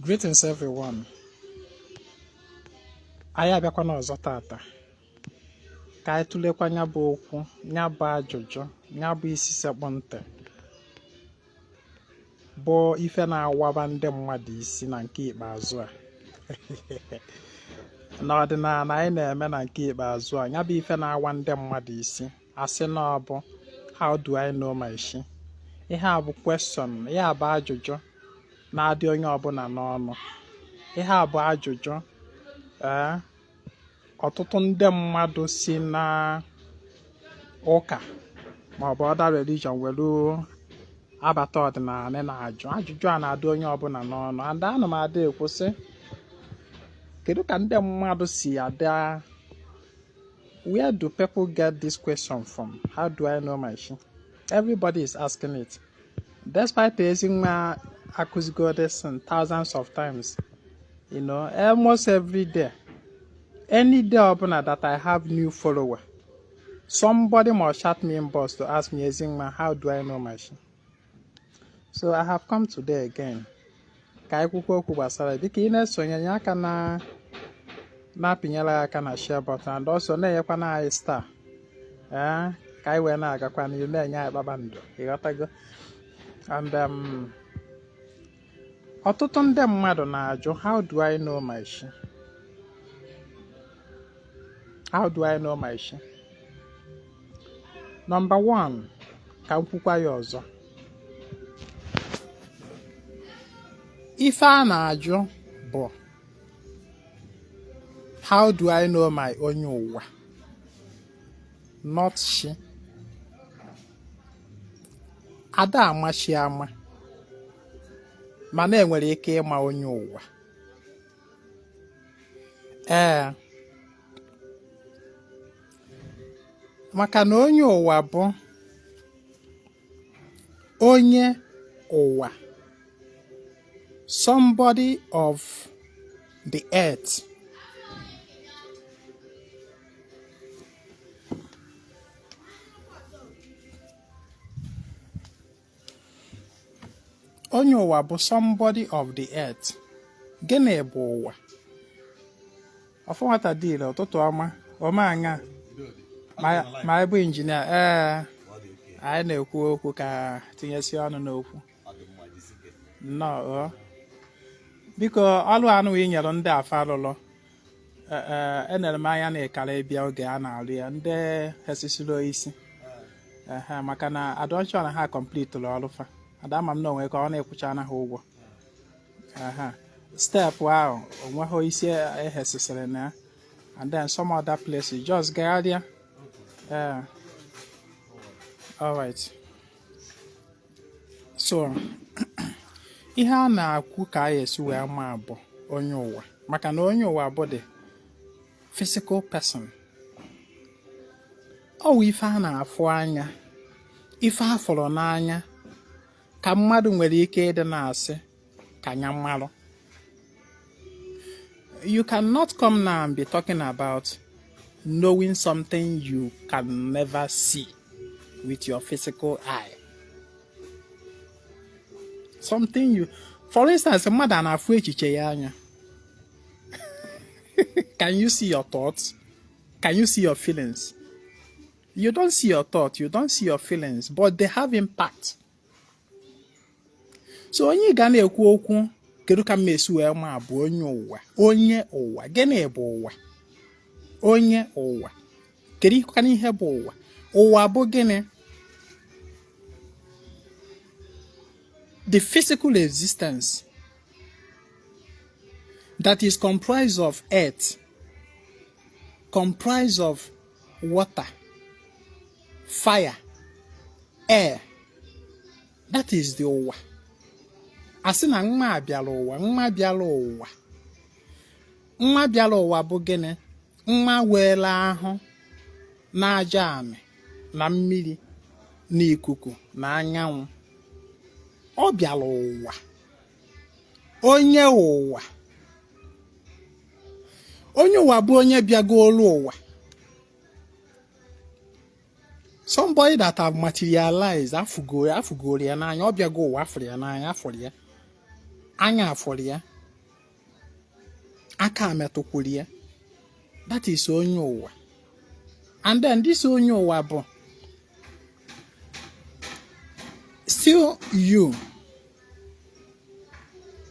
Greetings everyone. Anyị abịakwana ọzọ tata ka anyị tụlekwa nya bụ okwu, nya bụ ajụjụ, nya bụ isi sekpụ ntị bụ ife na-awaba ndị mmadụ isi na nke ikpeazụ a n'ọdịnala anyị na-eme na nke ikpeazụ a. Nya bụ ife na-awa ndị mmadụ isi, asị na ọ bụ "How do I know my chi?" Ihe a bụ question, ihe a bụ ajụjụ na-adị onye ọbụla n'ọnụ. Ihe a bụ ajụjụ ee ọtụtụ ndị mmadụ si na ụka maọbụ other religion were abata ọdịnala na-ajụ ajụjụ a na-adị onye ọbụla n'ọnụ. And ana m ada ekwu sị, kedu ka ndị mmadụ si ada? Where do people get this question from? "How do I know my chi?" Everybody is asking it, despite Ezinwa akụzigo this thousands of times, almost every day. Any day ọbụla that I have new follower, somebody must chat me inbox to ask me, "Ezinwa, how do I know my chi?" So I have come today again ka anyị kwukwa okwu gbasara ya. Biko, ị na-esonye, nye aka na na-apịnyere anyị aka na share button and also na-enyekwana anyị star, ee, ka anyị wee na-agakwa n'ihu na-enye anyị kpakpando, ịghọtago? And ọtụtụ ndị mmadụ na-ajụ, "How do I know my chi? How do I know my chi?" Number one, ka m kwukwa ya ọzọ, ife a na-ajụ bụ "How do I know my onye ụwa?" not chi. Ada ama chi ama, mana enwere ike ịma onye ụwa. Ee, maka na onye ụwa bụ onye ụwa, somebody of the earth. Onye ụwa bụ somebody of the earth. Gịnị bụ ụwa? Ọfụ nwata dịịrị, ụtụtụ ọma. Omeaṅa ma ị bụ injinia, ee, anyị na-ekwu okwu ka tinyesi ọnụ n'okwu. Nnọọ o. Biko, ọlụ anụ ị nyere ndị afa alụlụ, ee, enere m anya na ịkara ịbịa oge a na-alụ ya, ndị esisiro isi ehe, maka na adọnchọ na ha completụrụ ọrụ fa. Ada ama m na onwe ka ọ na-ekwucha ha ụgwọ. Ehe, step ahụ onweghị isi ehesisiri na ya, and then some other places, just gagharịa. Ee, alright. So ihe a na-akwu ka a esi wee ma bụ onye ụwa, maka na onye ụwa bụ the physical person. Ọ wụ ife a na-afụ anya, ife a fụrụ n'anya ka mmadụ nwere ike ịdị na-asị ka anya mmalụ. You cannot come now and be talking about knowing something you can never see with your physical eye. Something you, for instance, mmadụ a na-afụ echiche ya anya? Can you see your thoughts? Can you see your feelings? You don't see your thoughts, you don't see your feelings, but they have impact. So onye ga na-ekwu okwu, kedu ka m esi wee ma bụ onye ụwa? Onye ụwa, gịnị bụ ụwa? Onye ụwa, kedu ịkwana ihe bụ ụwa? Ụwa bụ gịnị? The physical existence that is comprised of earth, comprised of water, fire, air. That is the ụwa. A sị na nwa bịara ụwa, nwa bịara ụwa, nwa bịara ụwa bụ gịnị? Nwa were ahụ n'aja anị na mmiri na ikuku na anyanwụ, ọ bịara ụwa. Onye ụwa, onye ụwa bụ onye bịagolu ụwa, somebody that have materialized. Afụgoro, afụgoro ya n'anya, ọ bịago ụwa, afụrụ ya n'anya, afụrụ ya anya, afụrụ ya. Aka metụkwuru ya. That is onye ụwa. And then this onye ụwa bụ still you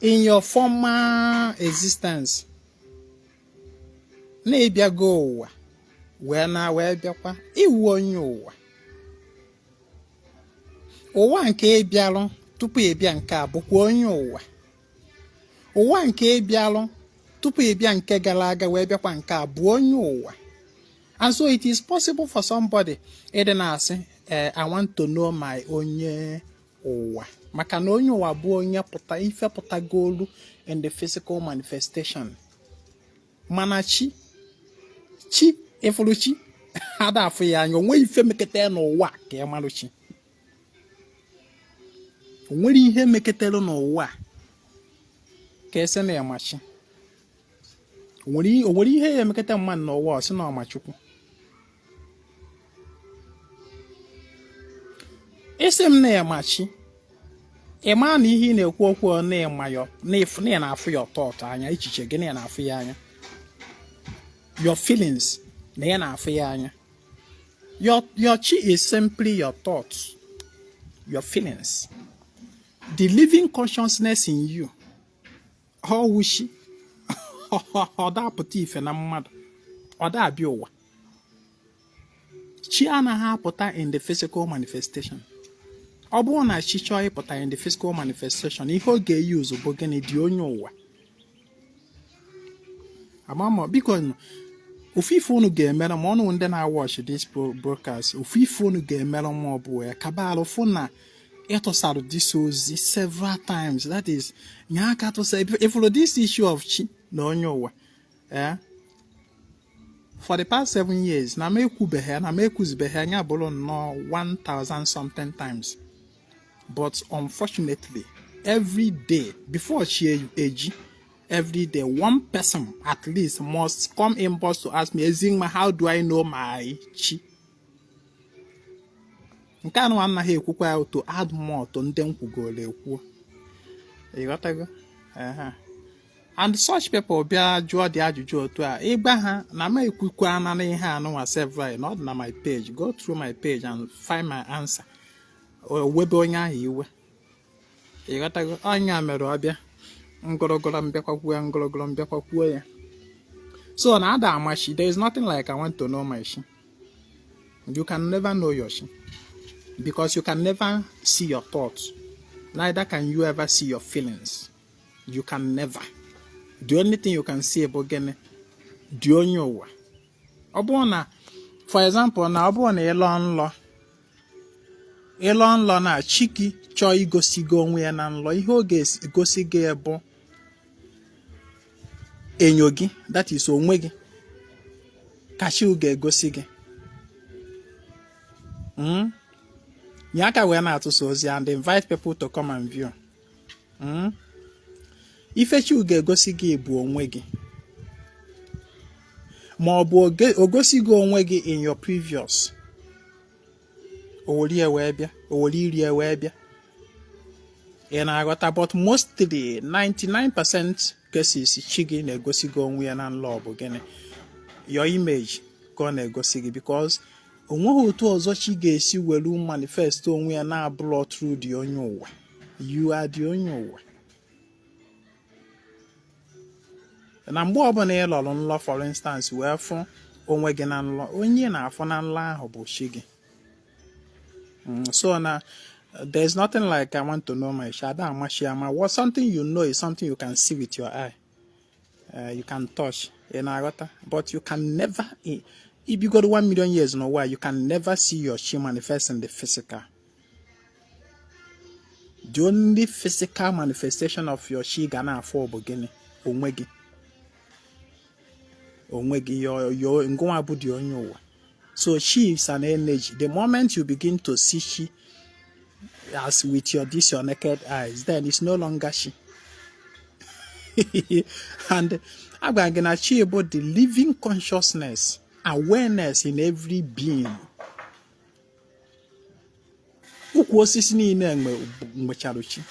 in your former existence na ịbịago ụwa wee na wee bịakwa ịwụ onye ụwa. Ụwa nke ị bịalụ tupu ị bịa nke a bụkwa onye ụwa. Ụwa nke ị bịalụ tupu ị bịa nke gara aga wee bịakwa nke a bụ onye ụwa. And so it is possible for somebody ịdị na-asị, "Eh, I want to know my onye ụwa," maka na onye ụwa bụ onye pụta ife pụtagolu in the physical manifestation. Mana chi chi ịfụrụ chi ada afụ ya anya. Onwe ife meketa n'ụwa ka ị marụ chi. O nwere ihe meketere n'ụwa ka esi na ịma chi. O nwere ihe ya emeketa mmadụ n'ụwa ọ sị na ọ ma Chukwu. Ị sị m na ịma chi, ị maa na ihe ị na-ekwu okwu ọ na-ịma ya na ị na-afụ ya ọtọ ọtọ anya, echiche gị na ị na-afụ ya anya, your feelings na ị na-afụ ya anya. Your chi is simply your thoughts, your feelings, the living consciousness in you. Ọ wụ chi. Ọ da-apụta ife na mmadụ, ọ da-abịa ụwa. Chi anaghị apụta in the physical manifestation. Ọ bụrụ na chi chọọ ịpụta in the physical manifestation, ihe ọ ga-eyuzu bụ gịnị? Dị onye ụwa. Ama biko, ofu ife unu ga-emere ma ọnụ ndị na-watch this broadcast, ofu ife unu ga-emere ma ọ bụ ya kabalụ fụ na ịtụsara this ozi several times. That is, nye aka tụsa ifuru this issue of chi na onye ụwa. Eh, for the past 7 years na m ekwubeghị, na m ekwuzibeghị anya bụrụ nnọọ 1000 something times, but unfortunately, every day before chi eji, every day one person at least must come inbox to ask me, "Ezinwa, how do I know my chi?" Nke anụ anaghị ekwukwa ya to add more to ndị m kwugoro ekwu. Ịghọtago? And such people bịa jụọ dị ajụjụ otu a, ịgba ha na m ekwukwana na ihe anụnwa several, not na my page, go through my page and find my answer, o webe onye ahụ iwe. Ịghọtago? Ọnya mere ọ bịa ngorogoro mbịakwakwuo ya, ngorogoro mbịakwakwuo ya. So na ada ama chi. There is nothing like "I want to know my chi." You can never know your chi because you can never see your thoughts, neither can you ever see your feelings. You can never. The only thing you can see bụ gịnị? Dị onye ụwa. Ọ bụrụ na, for example, na ọ bụrụ na ịlọ nlọ, ịlọ nlọ na chi gị chọọ igosi gị onwe ya na nlọ, ihe ọ ga-egosi gị bụ enyo gị. That is, onwe gị ka chi ga-egosi gị. Nye aka wee na-atụsa ozi and invite people to come and view. Ife chi ga-egosi gị bụ onwe gị, ma ọ bụ o gosi gị onwe gị in your previous o were ya wee bịa, o were iri ya wee bịa. Ị na-aghọta? But mostly, 99% cases, chi gị na-egosi gị onwe ya na nlọ bụ gịnị? Your image ka ọ na-egosi gị, because o nweghị otu ọzọ chi ga-esi welu manifest onwe ya na-abụrọ through the onye ụwa. You are the onye ụwa. Na mgbe ọbụla ị lọrọ nlọ, for instance, wee fụ onwe gị na nlọ, onye ị na-afụ na nlọ ahụ bụ chi gị. So na there's nothing like "I want to know my chi." Ada amachi ama. What something you know is something you can see with your eye, you can touch. Ị na-aghọta? But you can never, if you go to 1 million years n'ụwa, you can never see your chi manifest in the physical. The only physical manifestation of your chi ga na-afụ bụ gịnị? Onwe gị, onwe gị, your ngụnwa bụ dị onye ụwa. So chi is an energy. The moment you begin to see chi as with your this your naked eyes, then it's no longer chi. And agwara gị na chi bụ the living consciousness, awareness in every being. Ukwu osisi niile nwechara chi.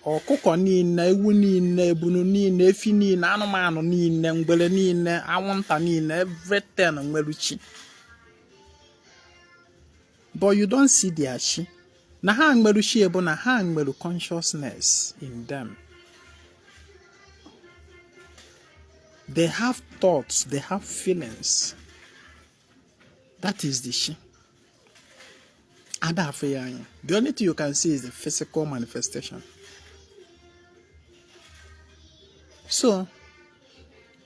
Ọkụkọ niile, ewu niile, ebunu niile, efi niile, anụmanụ niile, ngwere niile, anwụnta niile, everything nwere chi, but you don't see their chi. Na ha nwere chi bụ na ha nwere consciousness in them. They have thoughts, they have feelings. That is the chi. Ada afụ ya anya. The only thing you can see is the physical manifestation. So,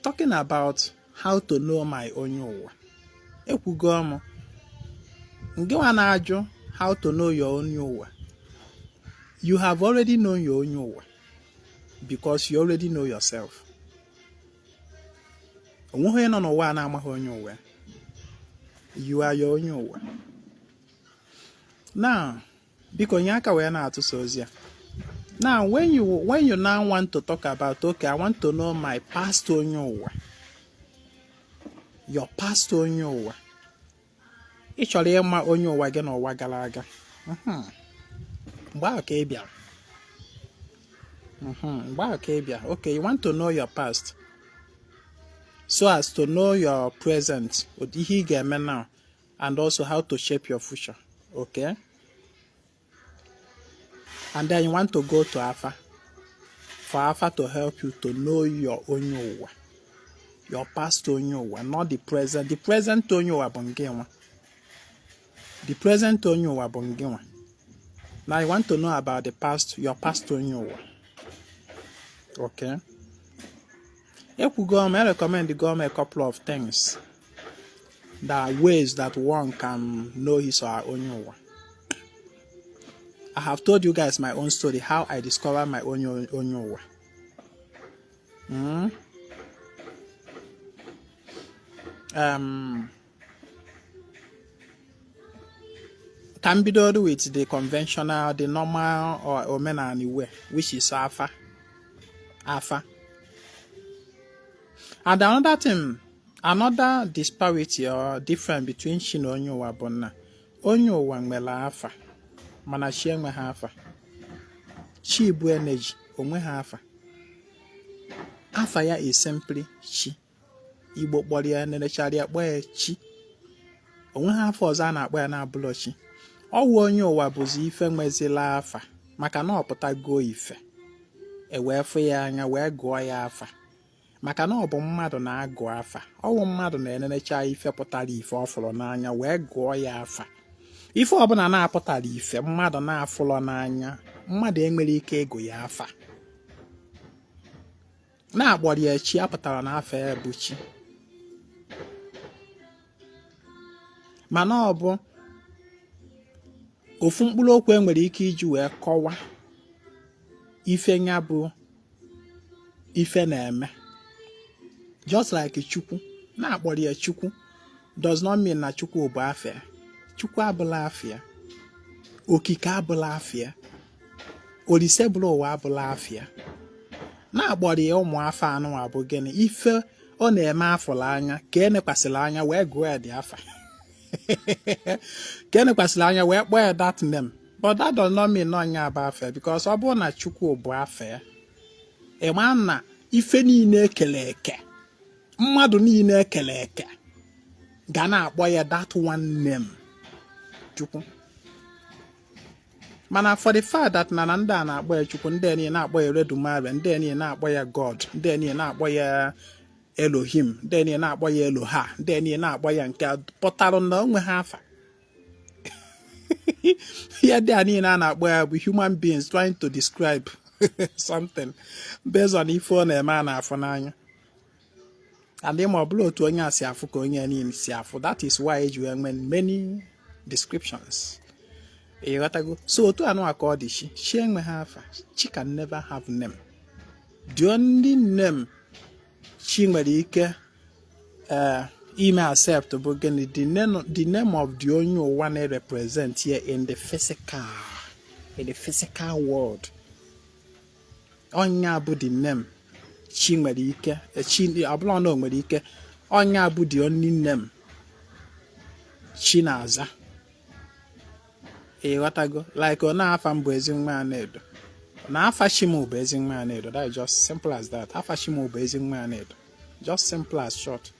talking about how to know my onye ụwa, ekwugo m, ngị nwa na-ajụ how to know your onye ụwa, you have already known your onye ụwa because you already know yourself. Onweghị onye nọ n'ụwa a na-amaghị onye ụwa. You are your onye ụwa. Now, biko nye aka wee na-atụsa ozi a. Now, when you now want to talk about, okay, I want to know my past onye ụwa, your past onye ụwa, ị chọrọ ịma onye ụwa gị n'ụwa gara aga, mgbe ahụ ka ị bịara, mgbe ahụ ka ị bịara. Okay, you want to know your past so as to know your present, ihe ị ga-eme now, and also how to shape your future. Okay, and then you want to go to Afa for Afa to help you to know your onye ụwa, your past onye ụwa, not the present. The present onye ụwa bụ ngị nwa. The present onye ụwa bụ ngị nwa. Now you want to know about the past, your past onye ụwa. Okay, ekwugo m, I recommend go m a couple of things, the ways that one can know his or her onye ụwa. I have told you guys my own story, how I discovered my own onye ụwa. Ka m bido with the conventional, the normal or omenani way, which is afa. Afa. And another thing, another disparity or difference between chi na onye ụwa bụ na onye ụwa nwere afa, mana chi enweghị afa. Chi bụ energy, onweghị afa. Afa ya is simply chi. Igbo kpọrọ ya, nerechara ya, kpọọ ya chi. Onweghị afa ọzọ a na-akpọ ya na-abụlọ chi. Ọwụ onye ụwa bụzi ife nwezila afa, maka na ọ pụtago ife, e wee fụ ya anya wee gụọ ya afa, maka na ọ bụ mmadụ na-agụ afa. Ọwụ mmadụ na-enenecha ife pụtara ife ọ fụrụ n'anya wee gụọ ya afa. Ife ọbụla na-apụtara ife mmadụ na-afụlọ n'anya, mmadụ enwere ike ịgụ ya afa. Na-akpọrọ ya chi apụtara na afa ya bụ chi, mana ọ bụ ofu mkpụrụ okwu enwere ike iji wee kọwaa ife ya bụ ife na-eme. Just like Chukwu, na-akpọrọ ya Chukwu does not mean na Chukwu bụ afịa. Chukwu abụla afịa, okike abụla afịa, olise bụrụ ụwa abụla afịa. Na-akpọrọ ya ụmụ afọ anụ abụ gịnị? Ife ọ na-eme afụla anya ka enekwasịrị anya wee gụọ ya dị afa, ka enekwasịrị anya wee kpọọ ya that name, but that does not mean na ọnya bụ afịa, because ọ bụrụ na Chukwu bụ afịa, ị ma na ife niile ekele eke, mmadụ niile ekele eke ga na-akpọ ya that one name, Chukwu. Mana for the fact that na ndị a na-akpọ ya Chukwu, ndị a niile na-akpọ ya Eledumare, ndị a niile na-akpọ ya God, ndị a niile na-akpọ ya Elohim, ndị a niile na-akpọ ya Eloha, ndị a niile na-akpọ ya nke a, pụtara na onwe ha afa. Ihe ndị a niile a na-akpọ ya bụ human beings trying to describe something based on ife ọ na-eme a na-afụ n'anya. And ma ọ bụla otu onye a si afụ ka onye niile si afụ, that is why eji wee nwee many descriptions. Ịghọtago? So otu anụ a ka ọ dị chi. Chi enweghị afa. Chi can never have name. The only name chi nwere ike ime accept bụ gịnị? The name of the onye ụwa na-represent here in the physical world. Ọnya bụ the name chi nwere ike, chi ọbụla na o nwere ike, ọnya bụ the only name chi na-aza. Ịghọtago? Like ọ na-afa mbụ ezi nwa a na-edo. Na afa chi m bụ Ezinwa Anaedo. That is just simple as that. Afa chi m bụ Ezinwa Anaedo, just simple as short.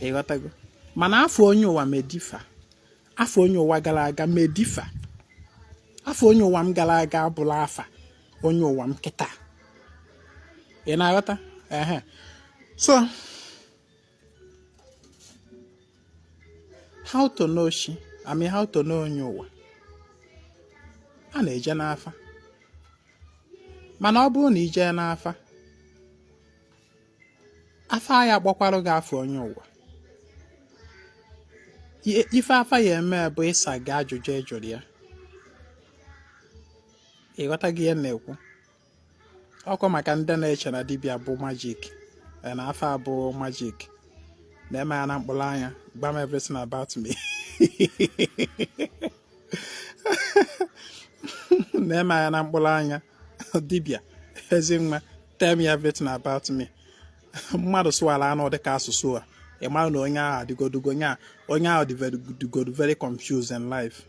Ịghọtago? Mana afa onye ụwa may differ. Afa onye ụwa gara aga may differ. Afa onye ụwa m gara aga abụla afa onye ụwa m kịta. Ị na-aghọta? Ehe. So how to know chi, I mean, how to know onye ụwa? A na-eje n'afa, mana ọ bụrụ na i jee n'afa, afa ya akpọkwara gị afa onye ụwa. Ife afa ya eme bụ ịsa gị ajụjụ ị jụrụ ya. Ịghọta gị ihe m na-ekwu? Ọkwa maka ndị na-eche na dibịa bụ magic, na afa bụ magic, na-eme ya na mkpụrụ anya, gba m everything about me, na-eme ya na mkpụrụ anya, dibịa Ezinwa, tell me everything about me. Mmadụ sụwara anụ dịka asụsụ a, ị mara na onye ahụ adịgodugo, onye ahụ dịgodu very confused in life.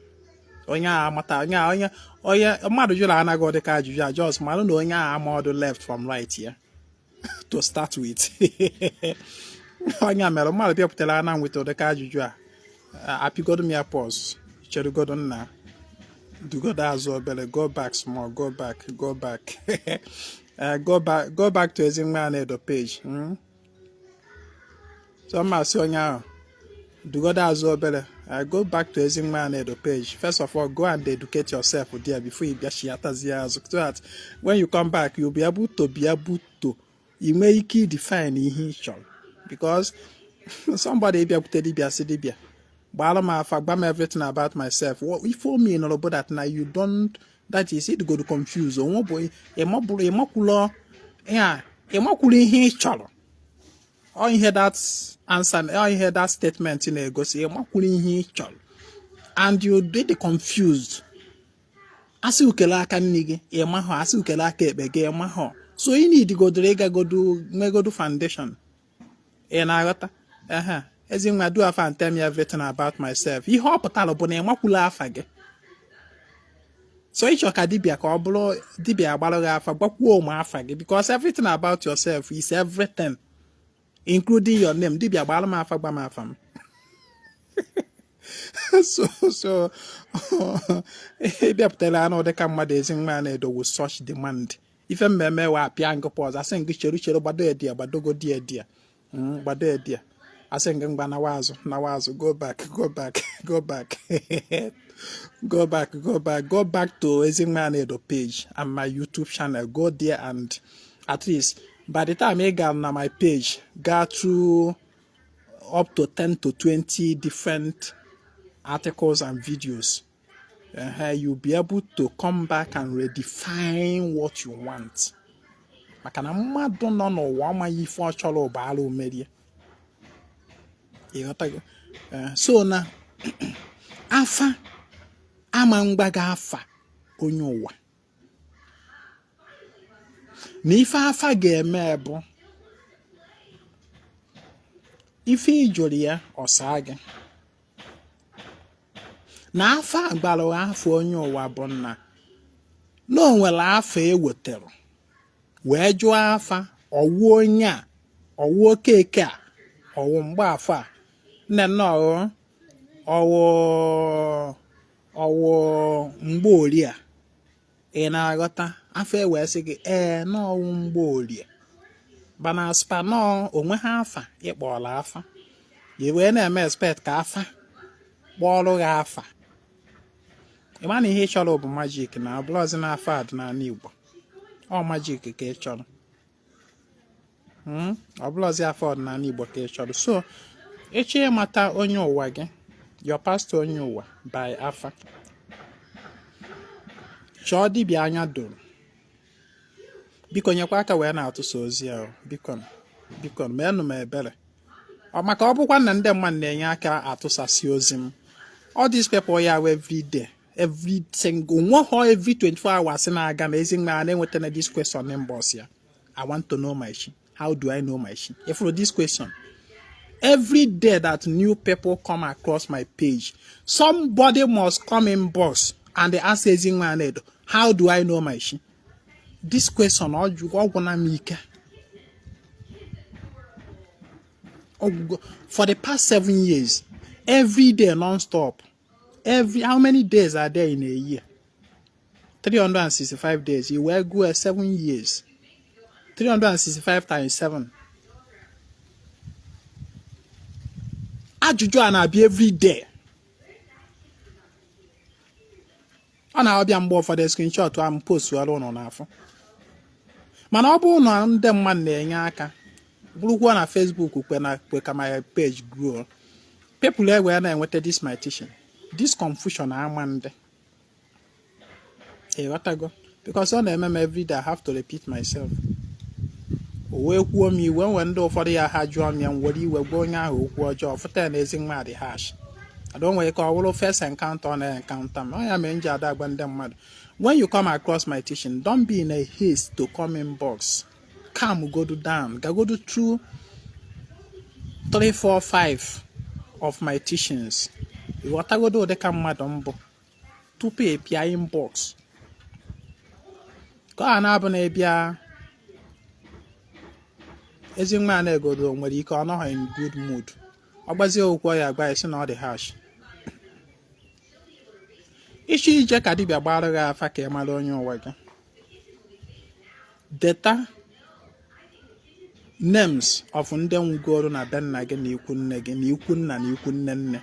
Onye ahụ amata onye ahụ, onye onye mmadụ jụrụ anaghị ọ dịka ajụjụ a, just mara na onye ahụ ama ọdụ left from right ya to start with. Onye a mere mmadụ bịapụtara ana nweta ụdịka ajụjụ a, apịgodo m ya pause, cherugodo nna, dugodo azụ obere, go back small, go back, go back, go back, go back to Ezinwa Anaedo page. So mma sị onye ahụ dugodo azụ obere, go back to Ezinwa Anaedo page. First of all, go and educate yourself there before you bịa chiatazie azụ, so that when you come back, you'll be able to ị nwee ike define ihe ị chọrọ, because somebody bịakwute dibịa sị, "Dibịa, gbara m afa, gba m everything about myself," ife o mean bụ that na you don't, that is it, go to confuse onwe bụ ịmabụrụ ịmakwụlọ ya, ịmakwụrụ ihe ị chọrọ. Ọ ihe that answer, ọ ihe that statement na-egosi, ịmakwụrụ ihe ị chọrọ and you dey confused. Asị ukele aka nne gị, ịmahọ. Asị ukele aka ekpe gị, ịmahọ. So ị need-godoro ịgagodu nwegodu foundation. Ị na-aghọta? Ehe. Ezinwa, do afa and tell me everything about myself, ihe ọ pụtara bụ na ịmakwula afa gị. So ịchọ ka dibịa, ka ọ bụrụ dibịa agbara gị afa, gbakwuo ụmụ afa gị, because everything about yourself is everything, including your name. Dibịa, gbara m afa, gba m afa m. So ịbịapụtara anụ dịka mmadụ Ezinwa Anaedo with such demand, ife mmemme wa apịa ngụ pause, asị ngị chere chere, gbado edi ya, gbadogo edi ya, gbado edi ya. Asị ngị mgba, nawa azụ, nawa azụ, go back, go back, go back, go back, go back, go back to Ezinwa Anaedo page and my YouTube channel. Go there, and at least by the time ị gara na my page, gaa through up to 10 to 20 different articles and videos, you'll be able to come back and redefine what you want, maka na mmadụ nọ n'ụwa amaghị ife ọ chọrọ ụbaala omerie. Ịghọtago? So na afa ama mgbaga afa onye ụwa na ife afa ga-eme bụ ife ị jụrụ ya, ọsaa gị. Na afa agbara afọ onye ụwa bụ na o nwere afa ewetara wee jụọ afa, ọwụ onye a, ọwụ Okeke a, ọwụ Mgbafọ a, nne nne, ọwụ ọwụ ọwụ Mgborie a. Ị na-aghọta? Afọ e wee sị gị ee, n'ọwụ Mgborie, mana aspa nọọ onwe ha afa ịkpọrọ afa, i wee na-eme expect ka afa kpọọrọ gị afa. Ị ma na ihe ị chọrọ bụ magic, na ọbụlọzi n'afọ ọdịnala Igbo. Ọ magic ka ị chọrọ, ọbụlọzi afọ ọdịnala Igbo ka ị chọrọ. So ịchọ ịmata onye ụwa gị, your pastor, onye ụwa by afa, chọọ dibịa anya doro. Biko nyekwa aka wee na-atụsa ozi ahụ. Biko, biko, meenụ m ebere. Ọ maka ọ bụkwa na ndị mmadụ na-enye aka atụsasị ozi m. All these people ya wụ every day, every single nweghọ, every 24 hours na-aga na Ezinwa na-enweta na this question inbox ya: "I want to know my chi. How do I know my chi?" If for this question, every day that new people come across my page, somebody must come inbox and they ask Ezinwa Anaedo, "How do I know my chi?" This question ọ gwụna m ike. Ọgwụgo for the past 7 years, every day, non-stop. Every, how many days are there in a year? 365 days. You wee gụọ 7 years, 365 times 7. Ajụjụ a na-abịa every day. Ọ na-abịa mgbe ụfọdụ, screenshot a m postuara ụnụ n'afọ. Mana ọ bụrụ na ndị mmadụ na-enye aka bụrụkwuo na Facebook, kwe na kwe ka my page grow, people ewee na-enweta this my teaching, this confusion ama ndị ịghọtago, because ọ na-eme m everyday I have to repeat myself. O wee kwuo m iwe nwee ndị ụfọdụ ya ha jụọ m ya, m were iwe gwa onye ahụ okwu ọjọọ, fụta ya na Ezinwa dị harsh. Ada o nwere ike ọ bụrụ first encounter ọ na-encounter m. Ọ ya mere m ji ada agwa ndị mmadụ, when you come across my teaching, don't be in a haste to come inbox. Calm godu down, gagodu through 3 4 5 of my teachings, ịghọtagodo ụdị ka mmadụ mbụ tupu ị pịa inbox, ka ọ na-abụ na ịbịa Ezinwa na-egodo nwere ike ọ nọghị in good mood, ọ gbazie okwu ya agba ya sị na ọ dị harsh. Ịchọ ije ka dibịa gbara gị afa ka ị mara onye ụwa gị, deta names of ndị nwugoro na be nna gị na ikwu nne gị na ikwu nna na ikwu nne nne.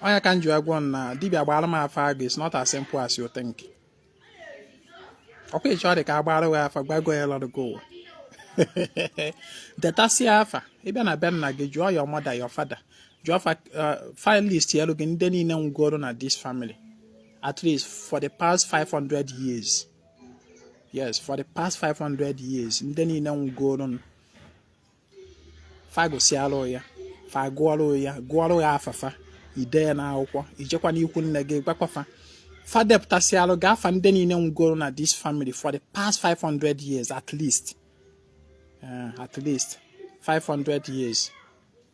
Onye ka m ji agwọ na dibịa gbara m afa agụ is not as simple as you think. Ọkwa ịchọ dị ka agbara gị afa gbago ya lọrọ gị ụwa. Detasịa afa, ịbịa na be nna gị, jụọ your mother, your father, jụọ fa file list elu gị ndị niile nwugoro na this family at least for the past 500 years. Yes, for the past 500 years, ndị niile nwugoro fa gụsịalụ ya, fa gụọrụ ya, gụọrụ ya afa fa, ide ya n'akwụkwọ. Ijekwa n'ikwu nne gị, gwakwa fa, fa depụtasịalụ gị afa ndị niile nwugoro na this family for the past 500 years, at least 500 years.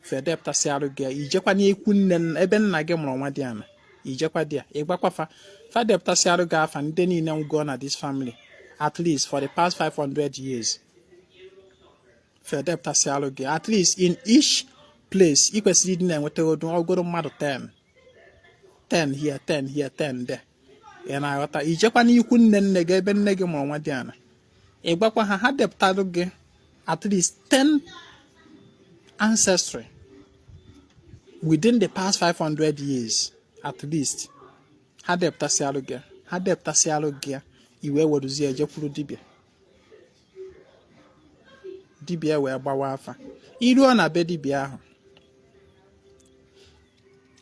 Fa depụtasịalụ gị, ijekwa n'ikwu nne ebe nna gị mụrụ nwa dị ana, ijekwa dị ya, ịgbakwa fa, fa depụtasịalụ gị afa ndị niile nwugoro na this family at least for the past 500 years. Fa depụtasịalụ gị, at least in each place ị kwesịrị ịdị na-enweta odu ọgụrụ mmadụ 10, 10 here, 10 here, 10 there. Ị na-aghọta? Ijekwa n'ikwu nne nne gị ebe nne gị mụrụ nwa dị ana, ị gwakwa ha, ha depụtalụ gị at least 10 ancestry within the past 500 years at least. Ha depụtasịalụ gị, ha depụtasịalụ gị ya, i wee weruzie jekwuru dibịa. Dibịa wee gbawa afa. Iruo na be dibịa ahụ,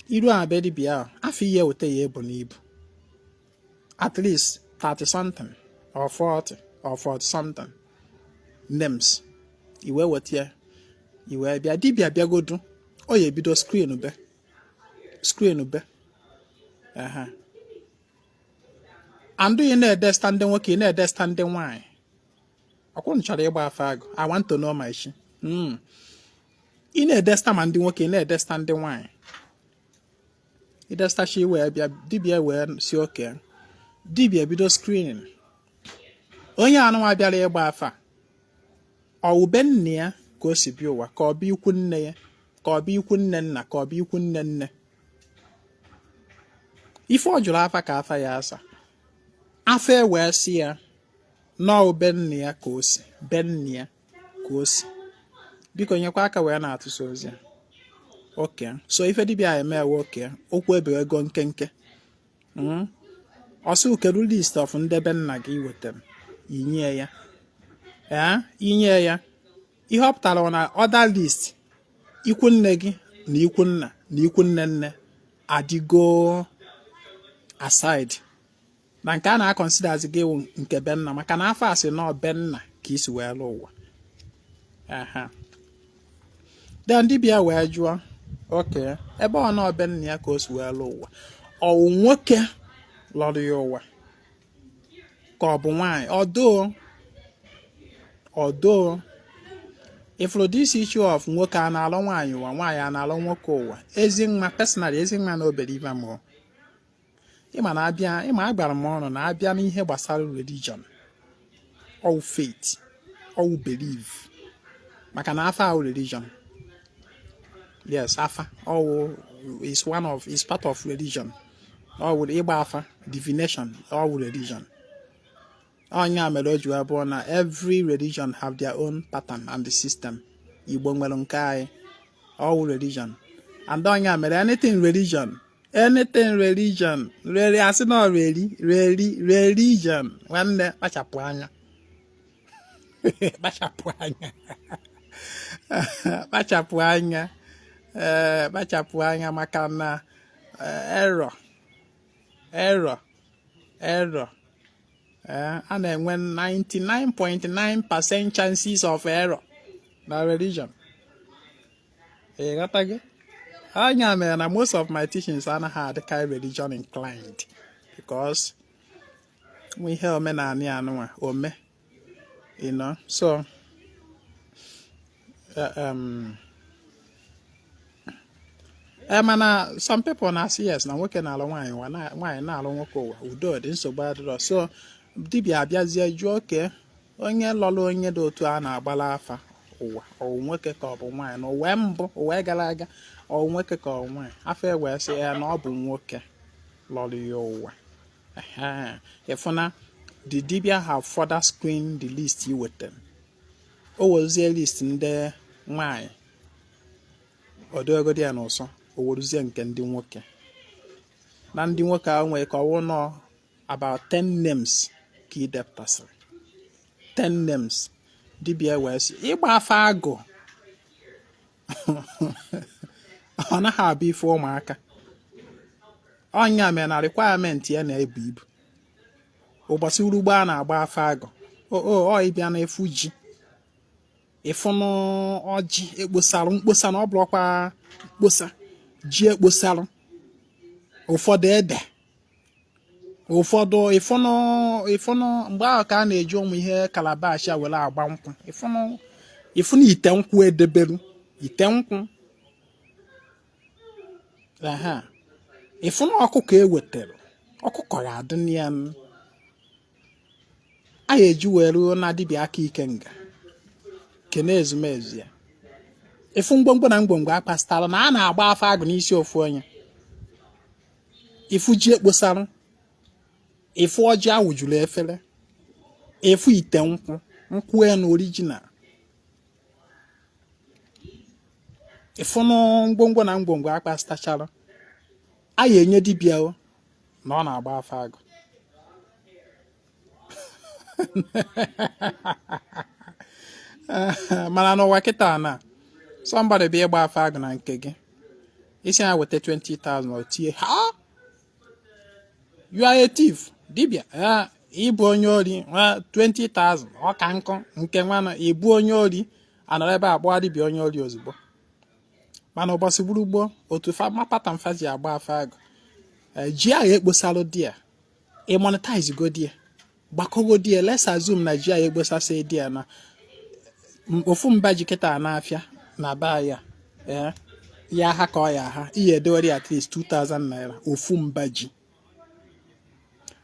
iruo na be dibịa ahụ, afọ ihe weta ya ebu n'ibu at least 30 something or 40 or 40 something names. I wee weta ya, i wee bịa. Dibịa bịagodu, ọ ya ebido screen be, screen be ehe andụ. Ị na-edesta ndị nwoke, ị na-edesta ndị nwaanyị. Ọkwụnụ chọrọ ịgba afa agụ, I want to know my chi. Ị na-edesta ma ndị nwoke, ị na-edesta ndị nwaanyị. Idestachi wee bịa, dibịa wee si oke. Dibịa bido screening onye anụnwa bịara ịgba afa. Ọwụ be nne ya ka o si bịa ụwa, ka ọ bụ ikwu nne ya, ka ọ bụ ikwu nne nna, ka ọ bụ ikwu nne nne? Ife ọ jụrụ afa ka afa ya asa. Afa e wee sị ya nọọ be nne ya ka o si, be nne ya ka o si. Biko nyekwa aka wee na-atụsa ozi a. Okay, so ife dibịa eme ewe oke okwu ebe ego nkenke. Ọsị kedu list of ndị be nna gị wetara, inye ya. Ee, inye ya ihe ọ pụtara na other list ikwu nne gị na ikwu nna na ikwu nne nne adịgo aside, na nke a na-aconsiderzi gị wụ nke be nna, maka na afọ asị nọ be nna ka isi wee lụ ụwa. Aha, then dibịa wee jụọ, oke ebe ọ nọ be nna ya ka o si wee lụ ụwa, ọwụ nwoke lọrọ ya ụwa ka ọ bụ nwaanyị? Ọdoo ifuru this issue of nwoke a na-alụ nwaanyị ụwa, nwaanyị a na-alụ nwoke ụwa, Ezinwa, personally, Ezinwa na obere ibe m, Ịma na abịa, ịma agbara m ọnụ na abịa n'ihe gbasara religion, all faith, all belief, maka na afa ahụ religion. Yes, afa all is one of is part of religion. All ịgba afa, divination, all religion. Ọnya mere o ji wee bụrụ na every religion have their own pattern and the system. Igbo nwere nke anyị, all religion. And ọnya mere anything religion, anything religion reri, asị na reri reri religion. Nwanne, kpachapụ anya, kpachapụ anya, kpachapụ anya, ee, kpachapụ anya, maka na error, error, error, ee, a na-enwe 99.9% chances of error na religion. Ị ghọtago? Anya mere na most of my teachings anaghị adịkarị religion inclined, because nwe ihe omenala ya anụnwa ome. So mana some people na-asị yes, na nwoke na-alụ nwaanyị ụwa, nwaanyị na-alụ nwoke ụwa, udo dị, nsogbu adịrọ. So dibịa abịazie jụọ oke onye lọrọ onye dị otu a na-agbala afa ụwa, ọwụ nwoke ka ọ bụ nwaanyị? Na ụwa mbụ, ụwa gara aga, ọwụ nwoke ka ọ nwaanyị? Afọ ewee sị ya na ọ bụ nwoke lọrọ ya ụwa. Ịfụna the dibia have further screened the list i wetara, o werezie list ndị nwaanyị, o dowegodi ya n'ụsọ, o werezie nke ndị nwoke. Na ndị nwoke ahụ nwere ka ọwụ nọ about 10 names ka ị depụtasịrị, 10 names. Dibịa wee sị ịgba afa agụ ọ naghị abụ ife ụmụaka. Ọnya mere na requirement ya na-ebu ibu. Ụbọchị urugbo a na-agba afa agụ, o ịbịa na efu ji, ịfụnụ ọjị ekposarụ mkposa, na ọ bụrụkwa mkposa ji ekposarụ, ụfọdụ ede, ụfọdụ ịfụnụ ịfụnụ. Mgbe ahụ ka a na-eji ụmụ ihe calabash a were agba nkwụ. Ịfụnụ ịfụnụ ite nkwụ edeberu, ite nkwụ aha, ịfụnụ ọkụkọ ewetara, ọkụkọ ya adị na ya a ga-eji wee ruo na dibịa aka ike nga kene ezumezu ya. Ịfụ ngwongwo na ngwongwo akpasịtara na a na-agba afa agụ n'isi ofu onye, ịfụ ji ekposarụ, ịfụ ọjị awụjuru efere, ịfụ ite nkwụ, nkwụ enu original, ịfụnụ ngwongwo na ngwongwo akpasịtachara a ya enye dibịa o na ọ na-agba afa agụ. Mana n'ụwa kịta na somebody bịa ịgba afa agụ na nke gị, isi ya weta 20,000, o tie ha, "You are a thief, dibịa, ịbụ onye ori, 20,000 ọ ka nkụ nke nwanụ, ịbụ onye ori." Anọrọ ebe a kpọọ dibịa onye ori ozugbo. Mana ụbọchị gburu otu mapata mfa ji agba afa agụ, ji ahụ ekposalụ di ya, ị monetize go di ya, gbakọgo di ya. Let's assume na ji ahụ ekposasị di ya na ofu mba ji kịta n'afịa na ba ya, ee, ya ha ka ọ ya ha ihe edewere at least 2000 naira ofu mba ji.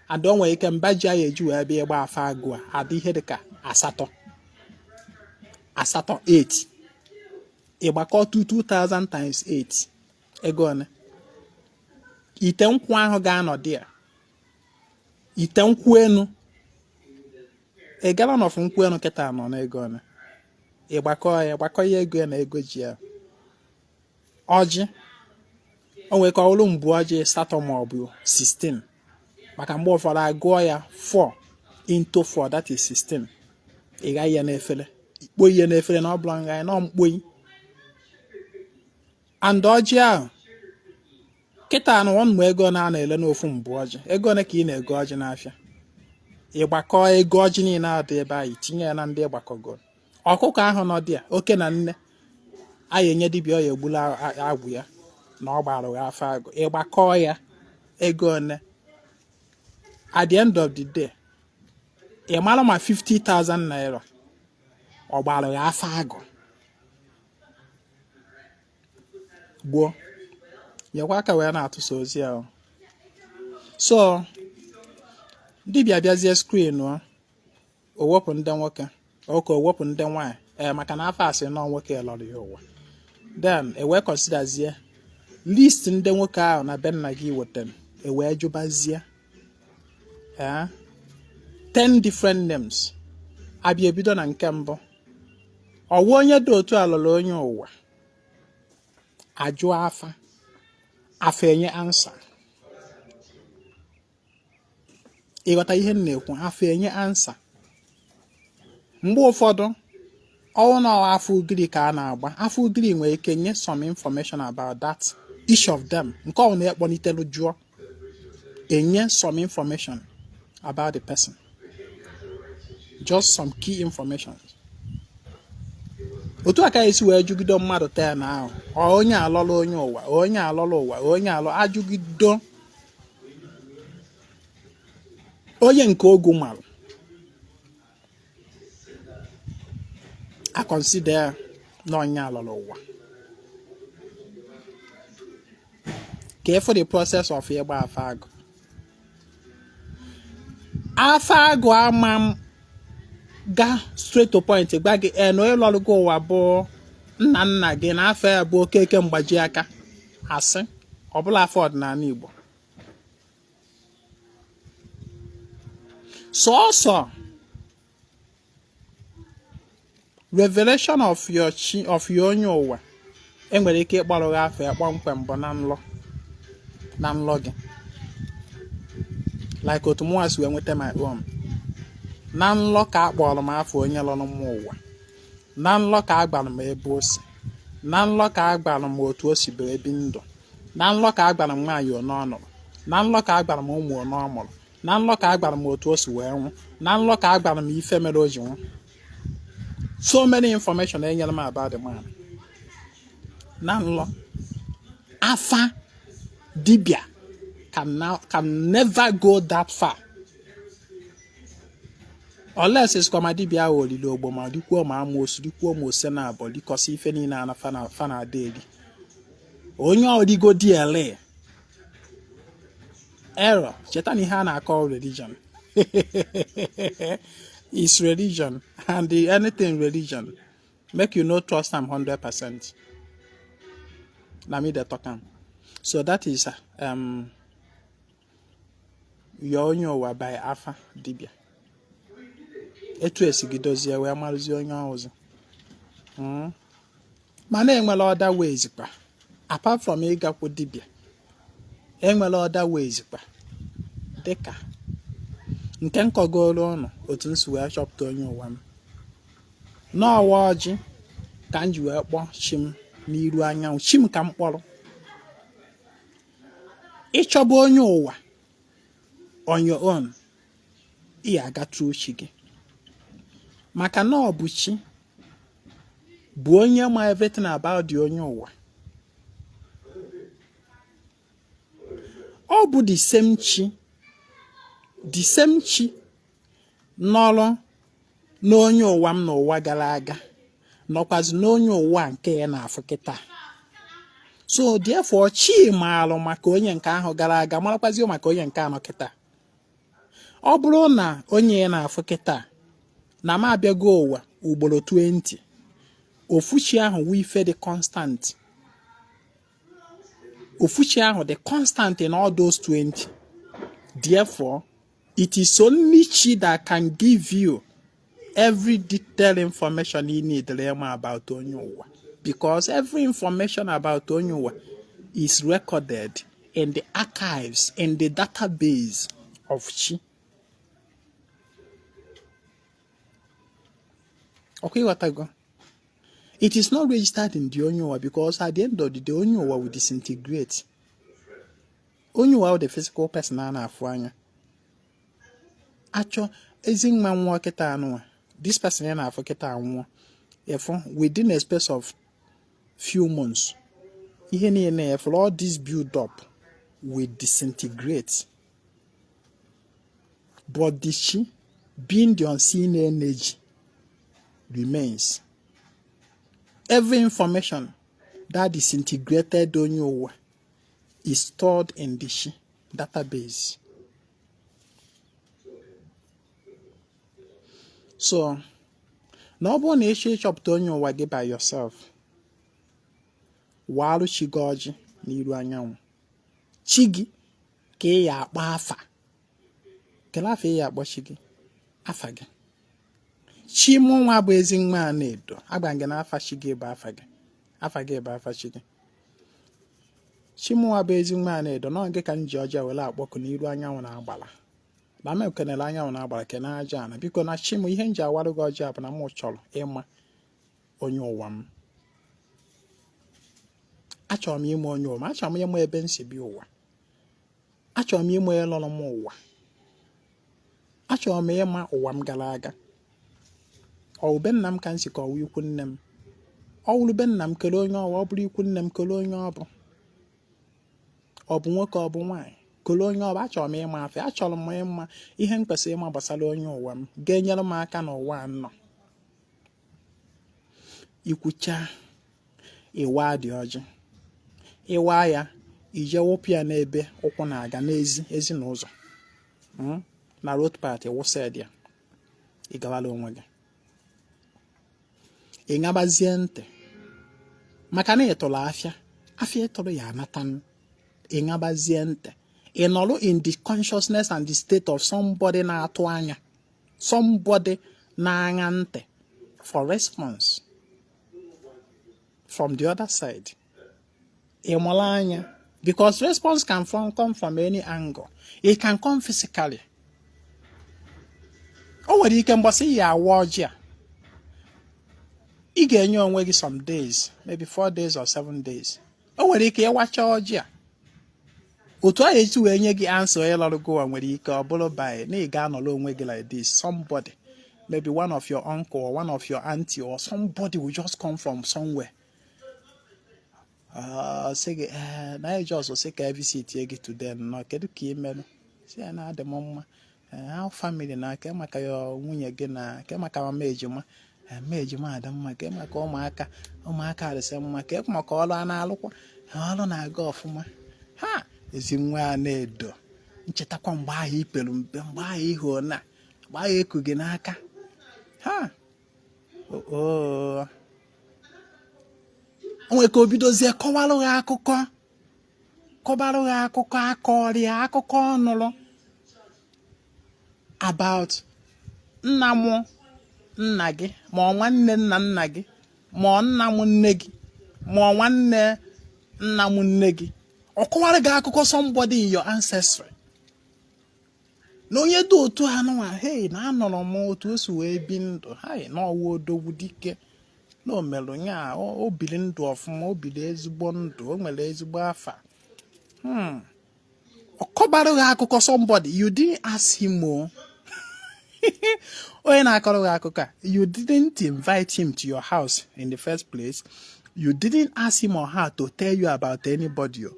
And o nwere ike mba ji ahụ eji wee bịa ịgba afa agụ a adị ihe dịka asatọ, asatọ, 8. Ịgbakọ 2000 times 8, ego one? Ite nkwụ ahụ ga-anọ dị ya, ite nkwụ enu, ị gallon of nkwụ enu kịta nọ n'ego one? Ịgbakọ ya, gbakọ ya ego ya na ego ji ya. Ọjị, o nwere ka ọ bụrụ mbụ ọjị asatọ ma ọ bụ 16, maka mgbe ụfọdụ agụọ ya 4 into 4, that is 16. Ị gaghị ya n'efere, ikpo ihe n'efere na ọ bụla nga ya nọ mkpoyi. And ọjị ahụ kịta na ọnụ ego na a na-ele n'ofu mbụ ọjị, ego ole ka ị na-ego ọjị n'afịa? Ịgbakọ ego ọjị niile adị ebe ahụ, itinye ya na ndị ịgbakọgoro. Ọkụkọ ahụ nọ dị ya, oke na nne a ya enye dibịa, ọ ya egbula agwụ ya na ọ gbara ya afọ agụ. Ịgbakọ ya, ego one? At the end of the day, ị mara ma 50,000 naira ọ gbara ya afọ agụ gboo. Nyekwa aka wee na-atụsa ozi ahụ. So dibịa bịazie screen o wepụ ndị nwoke, oke o wepụ ndị nwaanyị, ee, maka na afa asị nọ nwoke lọrọ ya ụwa. Then e wee considerzie list ndị nwoke ahụ na be nna gị wetara, e wee jụbazie, ee, 10 different names. Abịa ebido na nke mbụ, ọwụ onye dị otu a lọrọ onye ụwa? Ajụ afa, afa enye answer. Ịghọta ihe m na-ekwu? Afa enye answer. Mgbe ụfọdụ, ọwụ na afa ugiri ka a na-agba, afa ugiri nwere ike nye some information about that each of them. Nke ọ na-ekpọlitelu jụọ, enye some information about the person, just some key information. Otu a ka esi wee jụgido mmadụ 10 ahụ, ọ onye alọlọ onye ụwa, onye alọlọ ụwa, onye alọ, ajụgido onye nke ogu marụ, a consider na onye alọrọ ụwa. Ka for the process of ịgba afa agụ, afa agụ ama m ga straight to point gwa gị, ee, na onye lọrọ gị ụwa bụ nna nna gị na afa ya bụ Okeke mgbaji aka. Asị ọbụla afa ọdịnala Igbo sọọsọ revelation of your chi, of your onye ụwa, enwere ike ịkpọrọ gị afa ya kpọmkwem bụ na nlọ, na nlọ gị, like otu mụnwa si wee nweta my own. Na nlọ ka a kpọrọ m afa onye lọrọ m ụwa. Na nlọ ka a gwara m ebe o si. Na nlọ ka a gwara m otu o si bere bi ndụ. Na nlọ ka a gwara m nwaanyị one ọ nụrụ. Na nlọ ka a gwara m ụmụ one ọ mụrụ. Na nlọ ka a gwara m otu o si wee nwụ. Na nlọ ka a gwara m ife mere o ji nwụ. So many information enyere m about the man na nlọ. Afa dibia can never go that far unless isikwa ma dibia ahụ olili ogbo ma rikwuo ma amoosu, rikwuo ma ose na abọ, rikọsị ife niile a na fa na-ada eri. Onye origodi ele error. Cheta na ihe a na-akọ religion is religion, and the anything religion, make you no trust am 100%. Na me dey talk am. So that is your onye ụwa by afa dibia. Etu esi gị dozie wee marụzie onye ọzọ. Mana enwere other ways kwa, apart from ịgakwu dibia. Enwere other ways kwa, dịka nke m kọgoro ụnụ otu m si wee chọpụta onye ụwa m. N'ọwa ọjị ka m ji wee kpọọ chi m n'iru anyanwụ. Chi m ka m kpọrọ. Ịchọba onye ụwa on your own, ị aga through chi gị, maka na ọ bụ chi bụ onye ma everything about the onye ụwa. Ọ bụ the same chi, the same chi nọrọ n'onye ụwa m n'ụwa gara aga, nọkwazi n'onye ụwa nke ya na-afụ kịta. So therefore, chi maalụ maka onye nke ahụ gara aga, marakwazi maka onye nke anọ kịta. Ọ bụrụ na onye ya na-afụ kịta na m abịago ụwa ugboro 20, ofu chi ahụ wụ ife dị constant. Ofu chi ahụ dị constant in all those 20. Therefore, it is only chi that can give you every detailed information you need ịma about onye ụwa, because every information about onye ụwa is recorded in the archives, in the database of chi. Ọkwa ịghọtago? It is not registered in the onye ụwa, because at the end of the day, onye ụwa will disintegrate. Onye ụwa, the physical person a na-afụ anya, achọ ezi nwa nwụọ kịta anụnwa, this person ya na-afụ kịta nwụọ efu, within a space of few months, ihe niile efuru, all this build up will disintegrate. But the chi, being the unseen energy, remains. Every information that disintegrated onye ụwa is stored in the chi database. So na ọ bụrụ na ị chọọ ịchọpụta onye ụwa gị by yourself, waalụ chi gị ọjị n'iru anyanwụ. Chi gị ka ị ya akpọ afa. Kelee afa ị ya akpọ chi gị? Afa gị. Chi mụ nwa bụ Ezinwa a na-edo agba gị na afa chi gị bụ afa gị. Afa gị bụ afa chi gị. Chi mụ nwa bụ Ezinwa a na-edo nọ gị ka m ji ọjị were akpọkụ n'iru anyanwụ na agbala na m ekenere anyanwụ na agbara, kene aja ana. Biko na chi m, ihe m ji awarụ gị ọjị a bụ na m chọrọ ịma onye ụwa m. Achọrọ m ịma onye ụwa m. Achọrọ m ịma ebe m si bịa ụwa. Achọrọ m ịma onye lọrọ m ụwa. Achọrọ m ịma ụwa m gara aga. Ọ be nna m ka m si, ka ọwụ ikwu nne m? Ọ wụrụ be nna m, kelee onye ọwụ. Ọ bụrụ ikwu nne m, kelee onye ọ bụ. Ọ bụ nwoke, ọ bụ nwaanyị, kelee onye ọ bụ. Achọrọ m ịma afịa. Achọrọ m ịma ihe m kwesịrị ịma gbasara onye ụwa m ga-enyere m aka n'ụwa a nọ. Ikwucha, ịwa dị ọjị, ịwa ya, ije wụpụ ya n'ebe ụkwụ na-aga n'ezi ezi na ụzọ, na road path, wụsa ya. Ị gawala onwe gị, ị ṅabazie ntị, maka na ị tụrụ afịa, afịa ịtụrụ ya anata. Ị ṅabazie ntị, ị nọrọ in the consciousness and the state of somebody na-atụ anya, somebody na-aṅa ntị for response from the other side. Ị mụrụ anya, because response can come from any angle. It can come physically. O nwere ike mgbasị ya awa ọjị a, ị ga-enye onwe gị some days, maybe 4 days or 7 days. O nwere ike ịwacha ọjị a, otu ahụ esi wee nye gị answer onye lọrụ gị ụwa nwere ike ọ bụrụ by na ị ga-anọrọ onwe gị like this, somebody, maybe one of your uncle or one of your auntie or somebody, will just come from somewhere, sị gị, "Ee, na anyị just sị ka visit gị today nnọọ. Kedu ka ị merụ?" Sị ya na adị m mma. "How family na ke maka ya, nwunye gị na ke maka mama ejima?" "Mama ejima adị mma." "Ke maka ụmụaka?" "Ụmụaka adịsị mma." "Ke maka ọrụ a na-alụkwa?" "Ọrụ na-aga ọfụma." Ha Ezinwa a na-edo nchetakwa mgbe ahụ ipelu mpe, mgbe ahụ ihu na mgbe ahụ eku gị n'aka ha. Oo, o nwere ka o bidozie kọwarụ gị akụkọ, kọbarụ gị akụkọ, akọrịa akụkọ ọ nụrụ about nna mụ nna gị, ma ọ nwanne nna nna gị, ma ọ nna m nne gị, ma ọ nwanne nna m nne gị. Ọ kọwara gị akụkọ somebody in your ancestry, na onye dị otu ha nụnwa, hey, na anọrọ m otu o si wee bi ndụ, hey, na ọwụ odogwu dike, na o merụ nya, o biri ndụ ọfụma, o biri ezigbo ndụ, o nwere ezigbo afa. Ọ kọbara gị akụkọ somebody. You didn't ask him o. Onye na-akọrọ gị akụkọ a, you didn't invite him to your house in the first place. You didn't ask him or her to tell you about anybody o.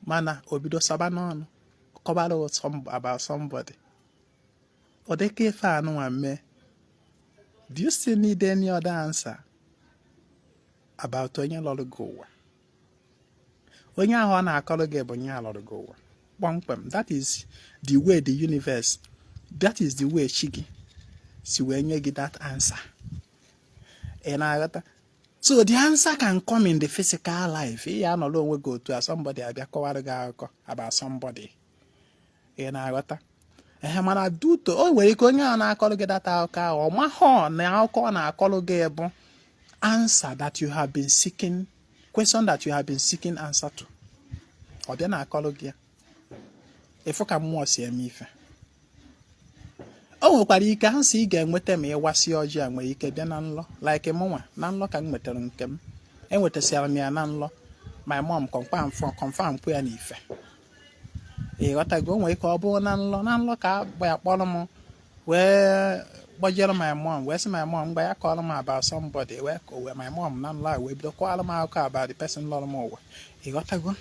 Mana o bido saba n'ọnụ kọbara gị about somebody. Ọ dịka ife anụnwa mee. Do you still need any other answer about onye lọrọ gị ụwa? Onye ahụ ọ na-akọrọ gị bụ onye a lọrọ gị ụwa kpọmkwem. That is the way the universe, that is the way chi gị si wee nye gị that answer. Ị na-aghọta? So the answer can come in the physical life. Ị ya anọrọ onwe gị otu a, somebody abịa kọwara gị akụkọ about somebody. Ị na-aghọta? Ehe, mana duto o nwere ike onye ahụ na-akọrọ gị that akụkọ ahụ, ọ mahọ na akụkọ ọ na-akọrọ gị bụ answer that you have been seeking, question that you have been seeking answer to. Ọ bịa na-akọrọ gị ya. Ịfụ ka mmụọ si eme ife. O nwekwara ike answer ị ga-enweta ma ịwasị ọjị a nwere ike bịa na nlọ, like mụnwa, na nlọ ka m nwetara nke m. Enwetasịara m ya na nlọ. My mom confirm kwu ya n'ife. Ị ghọtago? O nwere ike ọ bụrụ na nlọ, na nlọ ka ya kpọrọ m wee kpọjere my mom, wee sị my mom mgbe ya kọrọ m about somebody, wee wee my mom na nlọ a wee bido kọwara m akụkọ about the person lọrọ m ụwa. Ị ghọtago?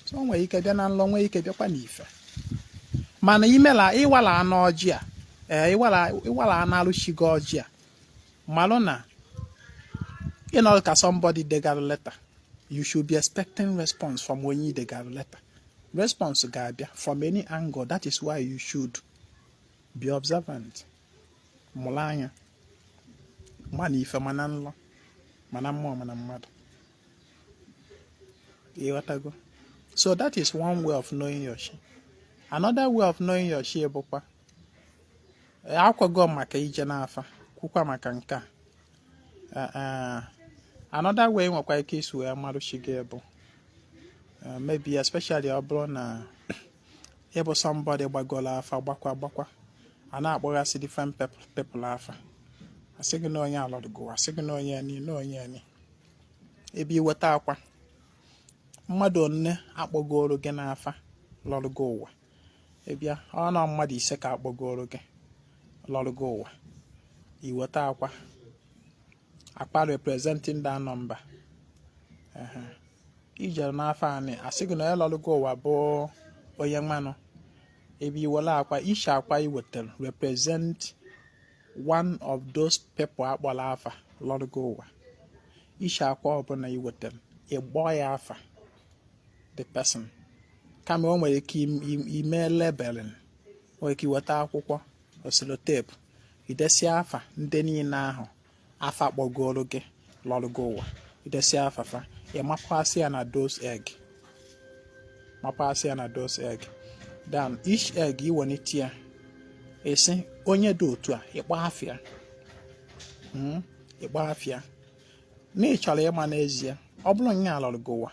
So o nwere ike bịa na nlọ, nwee ike bịakwa n'ife. Mana imela ịwala anụ ọjị a, ee, ịwala anụ alụchi gị ọjị a, malụ na ịnọ ka somebody degara letter. You should be expecting response from onye ị degara letter. Response ga-abịa from any angle. That is why you should be observant. Mụrụ anya mana ife, mana nlọ, mana mmụọ, mana mmadụ. Ịghọtago? So that is one way of knowing your chi. Another way of knowing your chi bụkwa akwago maka ije n'afa, kwukwa maka nke a. Another way nwekwa ike isi wee marụ chi gị bụ maybe, especially ọ bụrụ na ịbụ somebody gbagoro afa, gbakwa gbakwa, a na-akpọghasị different people afa, asị gị na onye alọrọgo, asị gị na onye ni na onye ni. Ebe iweta akwa mmadụ one akpọgoro gị n'afa lọrọgo ụwa, ịbịa ọ na mmadụ 5 ka akpọgoro gị lọrọgo ụwa, iweta akwa akpa representing that number ijere n'afọ anị, asị gị na onye lọrọgo ụwa bụ onye mmanụ. Ebe iwere akwa iche, akwa iwetara represent one of those people akpọrọ afa lọrọgo ụwa. Iche akwa ọbụla iwetara, ịgbọ ya afa the person. Kama o nwere ike ime labeling, nwere ike iweta akwụkwọ sellotape, idesia afa ndị niile ahụ afa kpọgoro gị lọrọgo ụwa, idesia afa fa, ịmakwasị ya na those egg, makwasị ya na those egg. Then each egg iwelite ya, esi onye dị otu a, ịkpọ afịa, ịkpọ afịa na ị chọrọ ịma n'ezie. Ọ bụrụ nya lọrọ gị ụwa,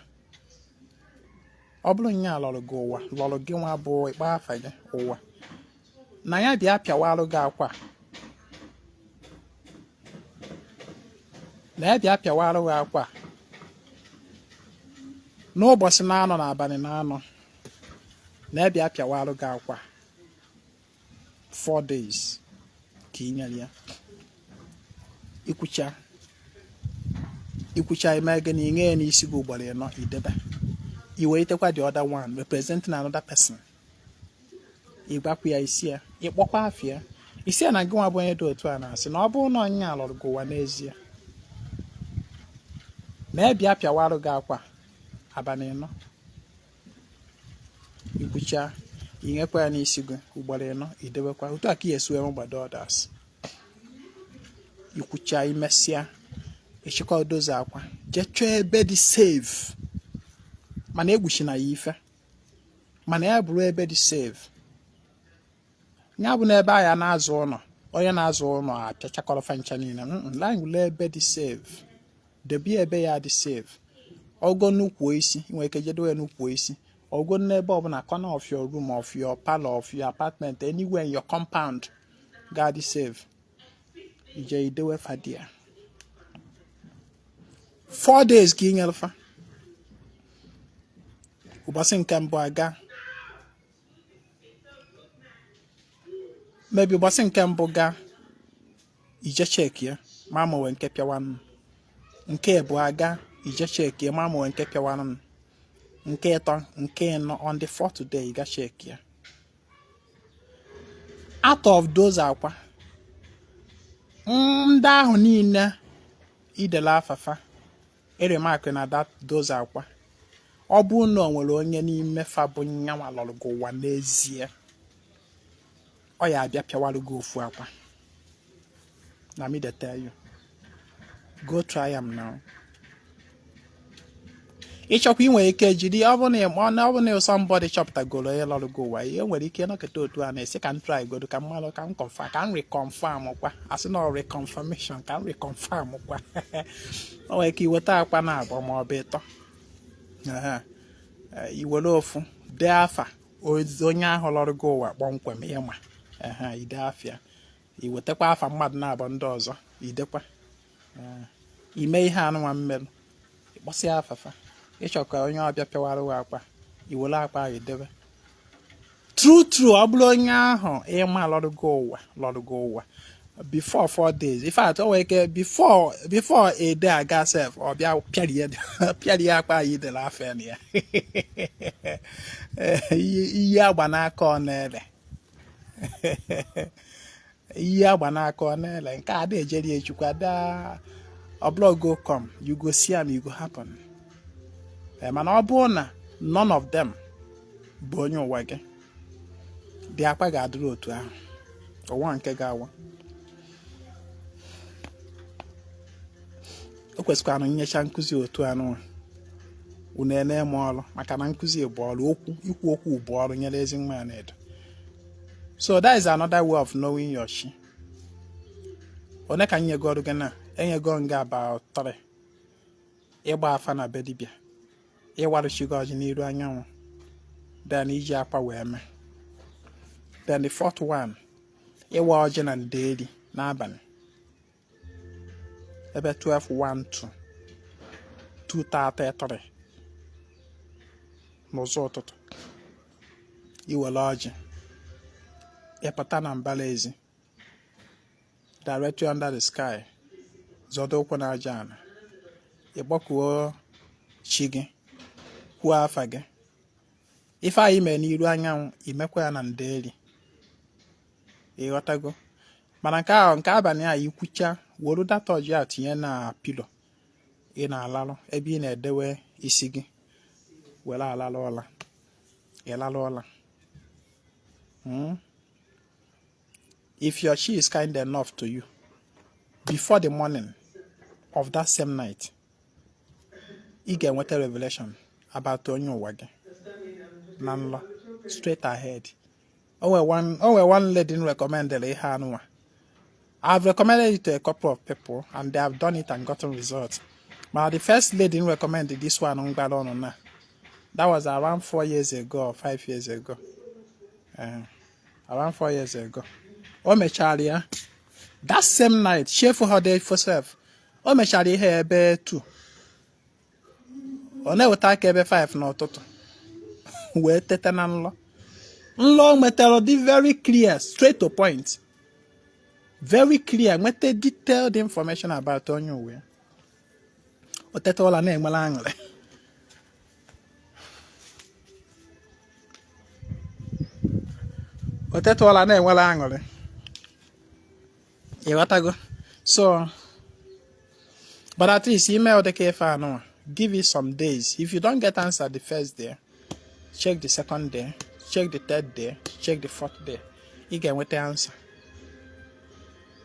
ọ bụrụ nya lọrọ gị ụwa, lọrọ gị nwa bụ ịkpọ afa gị ụwa na ya bịa pịawarụ gị akwa, na ya bịa pịawarụ gị akwa n'ụbọchị na-anọ n'abalị na-anọ, na ya bịa pịawarụ gị akwa 4 days ka ị nyere ya. Ikwucha ikwucha, ime gị na inye ya n'isi gị ugboro 4, idebe. I welitekwa the other one representing another person, ịgbakwu ya isi ya, ịkpọkwa afịa isi ya na gị nwa bụ onye dị otu a na-asị na ọ bụrụ na onye a lụrụ gị ụwa n'ezie, na ya bịa pịawarụ gị akwa abalị 4. Ikwucha, inyekwa ya n'isi gị ugboro 4, idebekwa. Otu a ka ị esi wee gbado others. Ikwucha, imesịa, ịchịkọ dozi akwa, jee chọọ ebe dị safe, mana egwuchi na ya ife, mana ya bụrụ ebe dị safe, ya bụ n'ebe ahịa na-azụ ụlọ, onye na-azụ ụlọ apịachakọrọ ncha niile wule ebe dị safe, debe ebe ya dị safe. Ogo n'ukwu isi, nwere ike jedowe n'ukwu isi, ogo n'ebe ọbụla, corner of your room, of your parlor, of your apartment, anywhere in your compound ga-adị safe, ije idewe fa there 4 days ka ị nyere fa. Ụbọchị nke mbụ aga, maybe ụbọchị nke mbụ ga, ije check ya ma ma nwee nke pịawanụ. Nke abụọ aga, ije check ya ma ma nwee nke pịawanụ. Nke ịtọ, nke ịnọ, on the fourth day ị ga check ya. Out of those akwa ndị ahụ niile idele afafa eremakị na that those akwa, ọ bụrụ na o nwere onye n'ime fa bụ nyanwa lọrọ gị ụwa n'ezie, ọ ya abịa pịawarụ gị ofu akwa. Na me dey tell you, go try am now. Ịchọkwa, ị nwere ike jiri, ọ bụrụ na somebody chọpụtagoro onye lọrọ gị ụwa, ihe nwere ike nọkịta otu a na-esi ka m try godo, ka m malụ, ka m confirm, ka m reconfirm kwa, asị na ọ reconfirmation, ka m reconfirm kwa. O nwere ike iweta akwa na abụọ ma ọ bụ ịtọ, iwere ofu dee afa onye ahụ lọrọ gị ụwa kpọmkwem ịma, ide afịa, iwetakwa afa mmadụ na-abụ ndị ọzọ, idekwa, ime ihe anụnwa mmerụ, ịkpọsịa afafa. Ịchọ ka onye ọbịa pịawara gị akwa, iwere akwa ahụ idebe. True true, ọ bụrụ onye ahụ ịma lọrọ gị ụwa, lọrọ gị ụwa before 4 days, in fact, o nwere ike before a day aga sef, ọ bịa pịarie pịarie akpa ahụ idere afọ ya na ya. Iyi agba n'aka ọ na-ele, iyi agba n'aka ọ na-ele nke a ejeri echukwu ada. Ọbụla go come, you go see am, e go happen. Mana ọ bụrụ na none of them bụ onye ụwa gị dị, akwa ga-adịrị otu ahụ, ụwa nke ga-awa. O kwesịkwara na nyecha nkụzi otu anụnwa unu ene m ọrụ, maka na nkụzi bụ ọrụ. Okwu ikwu okwu bụ ọrụ nyere Ezinwa Anaedo. So that is another way of knowing your chi. One ka nyegoro gị na enyego nga about three: ịgba afa na be dibịa, ịwarụ chi gị ọjị n'iru anyanwụ, then iji akwa wee mee, then the fourth one, ịwa ọjị na nderi n'abalị ebe 12 1 2 2:33 n'ụzọ ụtụtụ. Iwere ọjị, ịpụta na mbara ezi, directly under the sky, zọdo ụkwụ na aja ala, ịkpọkuo chi gị, kwuo afa gị. Ife anyị mere n'iru anyanwụ, imekwa ya na nderi. Ịghọtago? Mana nke ahụ nke abalị a, ikwucha, were data ọjị a tinye na pillow ị na-alalụ, ebe ị na-edewe isi gị were alalụ ụla. Ịlalụ ụla. If your chi is kind enough to you, before the morning of that same night, ị ga-enweta revelation about onye ụwa gị na nlọ straight ahead. O nwere one lady recommended ihe anụnwa. I've recommended it to a couple of people and they have done it and gotten results. But the first lady recommended this one mgbara ọnụ na that was around 4 years ago or 5 years ago. Around 4 years ago. O mechara ya that same night, chefu ha dị for self. O mechara ihe ebe 2, ọ na-eweta aka ebe 5 n'ụtụtụ wee teta na nlọ. Nlọ o nwetara dị very clear, straight to point, very clear, nweta detailed information about onye uwe. O teta ụla na-enwere aṅụrị. O teta ụla na-enwere aṅụrị. Ịghọtago? So but at least ime ụdịka ife anụnwa, give it some days. If you don't get answer the first day, check the second day, check the third day, check the fourth day, ị ga-enweta answer.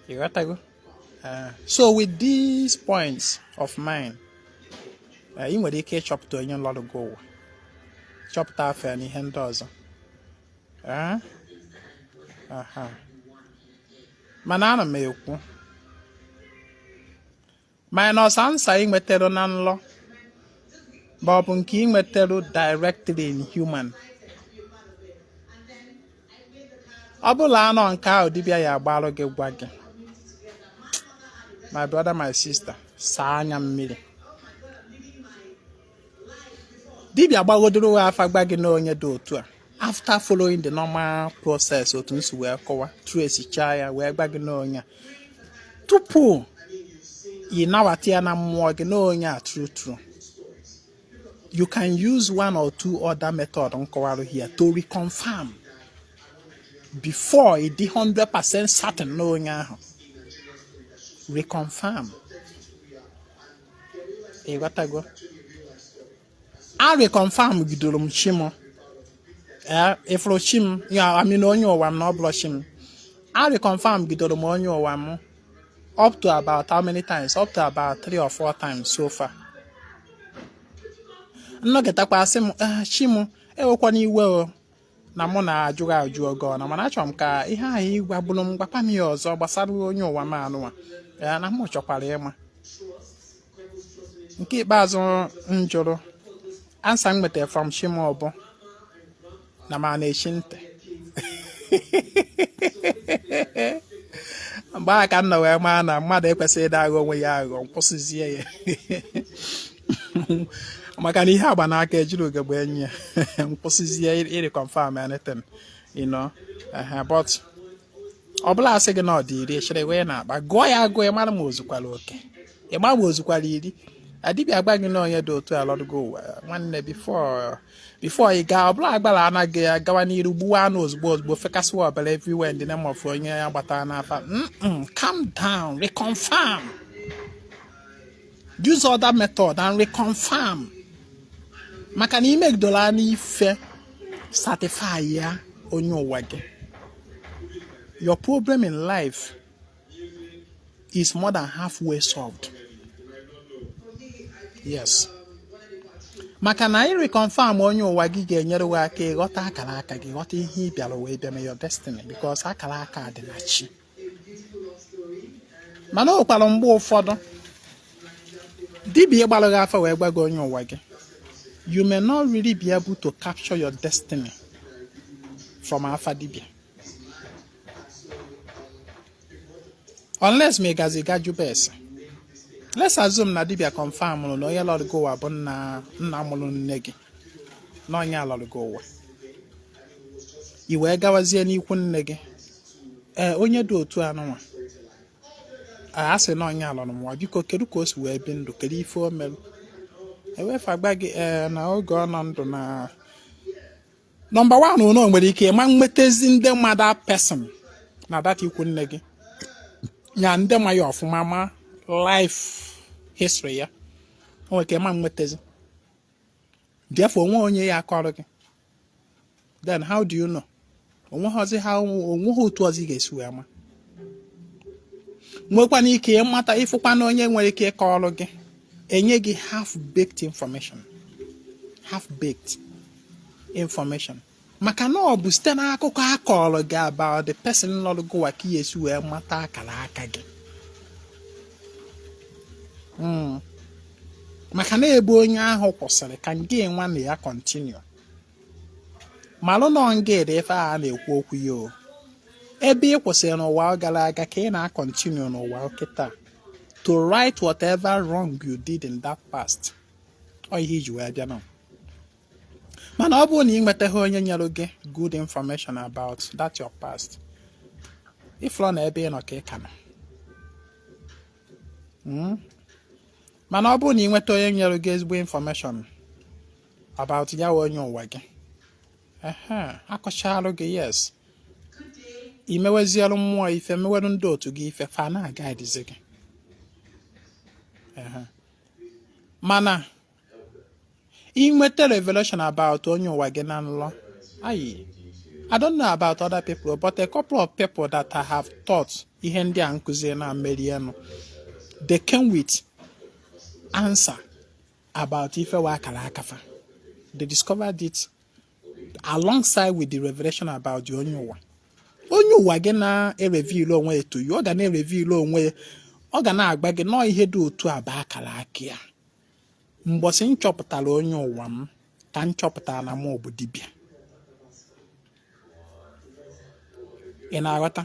Ịghọtago? So with these points of mine, ị nwere ike ịchọpụta onye nlọrụ gị ụwa, chọpụta afọ ya na ihe ndị ọzọ. Aha. Mana ana m ekwu, minus answer ị nwetara na nlọ ma ọ bụ nke ị nwetara directly in human, ọ bụla anọ nke ahụ dibịa ya agbarụ gị gwa gị, my brother, my sister, saa anya mmiri. Dibịa gbagodoro afa gba gị na onye dị otu a, after following the normal process otu nsi wee kọwa, tracechaa ya wee gba gị na onye a, tupu ị nabata ya na mmụọ gị na onye a true true, you can use one or two other method nkọwarụ here to reconfirm before ị dị 100% certain na onye ahụ. Reconfirm. Ịghọtago? A reconfirm gidoro m chi m. Ee, ịfụrụ chi m ya amị na onye ụwa m na ọ bụrụ chi m. A reconfirm gidoro m onye ụwa m up to about how many times? Up to about three or four times so far. Nnọkịtakwa asị m, "Ah, chi m, ewekwana iwe o na mụ na-ajụ gị ajụ oge ọ na, mana achọrọ m ka ihe ahụ ịgwa bụrụ m, gwakwa m ya ọzọ gbasara onye ụwa m anụnwa ya na m chọkwara ịma." Nke ikpeazụ m jụrụ, answer m nwetara from chi m bụ na ma na-echi ntị. Mgbe ahụ ka m nọ wee maa na mmadụ ekwesịghị ịda aghọ onwe ya aghụghọ. Nkwụsịzie ya, maka na ihe agba n'aka ejiri ugegbe enyi ya. Nkwụsịzie ịreconfirm anything. But ọ bụla asị gị na ọ dị 10 echere wee na-akpa, gụọ ya agụọ, ịmara ma ozukwara oke, ịma ma ozukwara 10. Adịbịa agba gị na onye dị otu a lọrụgo ụwa, nwanne, before ị gaa, ọbụla agbara anaghị ya gawa n'iru gbuwa anụ ozugbo ozugbo, fekasịwa ọbara everywhere in the name of onye ya gbatara n'afa. Calm down, reconfirm, use other method and reconfirm, maka na imegidoro anya ife certify ya onye ụwa gị. Your problem in life is more than halfway solved. Yes, maka na ị reconfirm onye ụwa gị ga-enyere gị aka ịghọta akara aka gị, ghọta ihe ị bịara wee bịa mee, your destiny, because akara aka dị na chi. Mana o nwekwara mgbe ụfọdụ dibịa ịgbalụ gị afa wee gwa gị onye ụwa gị, you may not really be able to capture your destiny from afa dibịa unless ma ị gazi ga jụba ese. Let's assume na dibịa confirm na onye lọrọ gị ụwa bụ nna nna mụrụ nne gị, na onye lọrọ gị ụwa. I wee gawazie n'ikwu nne gị, ee, onye dị otu anụnwa a sị na onye lọrọ m ụwa, biko kedu ka o si wee bi ndụ, kedu ife o merụ? Ewefa gwa gị, ee, na oge ọ nọ ndụ na number one, na o nwere ike ịma nwetazi ndị ma that person na that ikwu nne gị ya, ndị ma ya ọfụma, ma life history ya, o nwere ike ịma nwetazi. Therefore, onwe onye ya akọrọ gị. Then how do you know? Onweghịzi ha, onweghị otu ọzọ ị ga-esi wee ma. Nwekwana ike ịmata ịfụkwana onye nwere ike ịkọrọ gị, enye gị half baked information, half baked information, maka na ọ bụ site n'akụkọ a kọrọ gị about the person lọrọ gị ụwa ka ị esi wee mata akara aka gị. Maka na ebe onye ahụ kwụsịrị ka ngị nwa na ya continue. Malụ nọ ngị dị ife a na-ekwu okwu ya o. Ebe ị kwụsịrị n'ụwa gara aga ka ị na-continue n'ụwa kịta to right whatever wrong you did in that past. Ọ ihe iji wee bịa nọ. Mana ọ bụrụ na ị nwetaghị onye nyere gị good information about that your past, ịfụrọ na ebe ị nọ ka ị ka nọ. Mana ọ bụrụ na ị nweta onye nyere gị ezigbo information about ya wụ onye ụwa gị, ehe, akọchalụ gị, yes, i mewezielu mmụọ ife, meweru ndị otu gị ife, fa na-agaidizi gị. Ehe. Mana inweta revelation about onye ụwa gị na nlọ ayi, I don't know about other people, but a couple of people that I have taught ihe ndị a nkụzi na mmerienụ, they came with answer about ife wa akara aka fa. They discovered it alongside with the revelation about the onye ụwa. Onye ụwa gị na-ereveal onwe ya to you, ọ ga na-ereveal onwe ya, ọ ga na-agba gị nọọ ihe dị otu a bụ akara aka ya. Mgbọsị m chọpụtara onye ụwa m ka m chọpụtara na mụ bụ dibịa. Ị na-aghọta?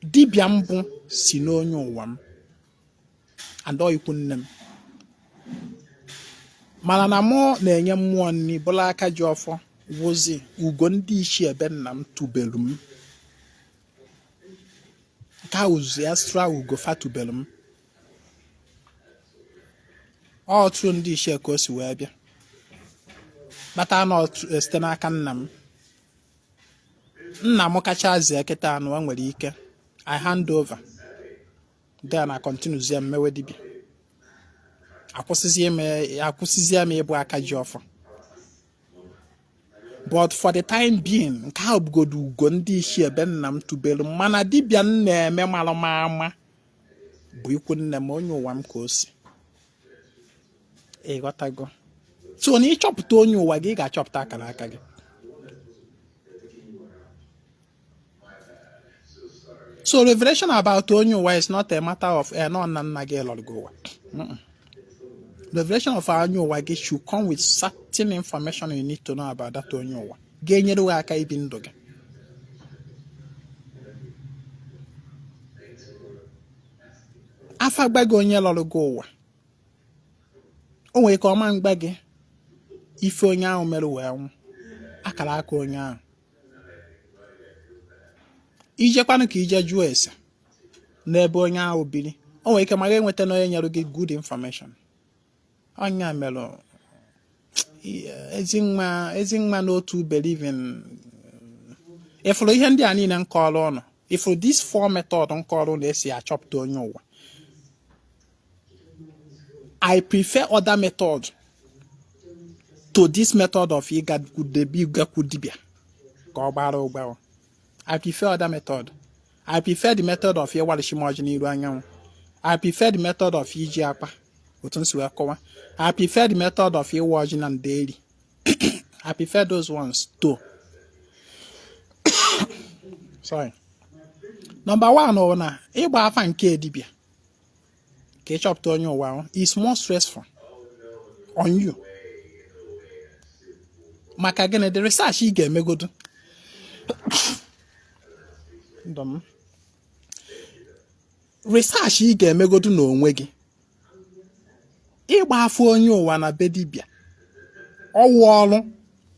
Dibịa mbụ si n'onye ụwa m and ọ ikwu nne m. Mana na mụ na-enye mmụọ nri bụla aka ji ọfọ wụzi ugo ndị ichie ebe nna m tubelu m. Nke a wụzi extra ugo fa tubelu m. Otu ndị ichie ka o si wee bịa kpata na site n'aka nna m. Nna m kacha zie kịta anụ o nwere ike I hand over, then I continue zie mmewe dibịa, akwụsịzie m ịbụ aka ji ọfọ. But for the time being, nke ahụ bụgodo ugo ndị ichie ebe nna m tubelu. Mana dibịa m na-eme mara m ama bụ ikwu nne m, onye ụwa m ka o si. Ịghọtago? So na ịchọpụta onye ụwa gị, ị ga-achọpụta akara aka gị. So revelation about onye ụwa is not a matter of nọ na nna gị lọrọ gị ụwa. Revelation of onye ụwa gị should come with certain information you need to know about that onye ụwa ga-enyere gị aka ibi ndụ gị. Afa gba gị onye lọrọ gị ụwa, o nwere ka ọma mgba gị ife onye ahụ mere wee nwụ, akara aka onye ahụ. Ijekwanụ ka ije jụọ ese n'ebe onye ahụ biri, o nwere ike ma ga-enweta na onye nyere gị good information. Ọnya mere Ezinwa n'otu believing ịfụrụ ihe ndị a niile nkọrọ ụnụ, ịfụrụ this four method nkọrọ ụnụ esi achọpụta onye ụwa. I prefer other method to this method of ịgakwu dibịa ka ọ gbara ụgbawa. I prefer other method. I prefer the method of ịwalịchi m ọjị n'iru anyanwụ. I prefer the method of iji akpa. Otu m si wee kọwa, I prefer the method of ịwa ọjị na nderi. I prefer those ones too. Sorry. Number one bụ na ịgba afa nke dibịa ka ịchọpụta onye ụwa ahụ is more stressful on you. Maka gịnị? The research ị ga-emegodo ndụ m, research ị ga-emegodo n'onwe gị. Ịgba afọ onye ụwa na be dibịa, ọwụ ọrụ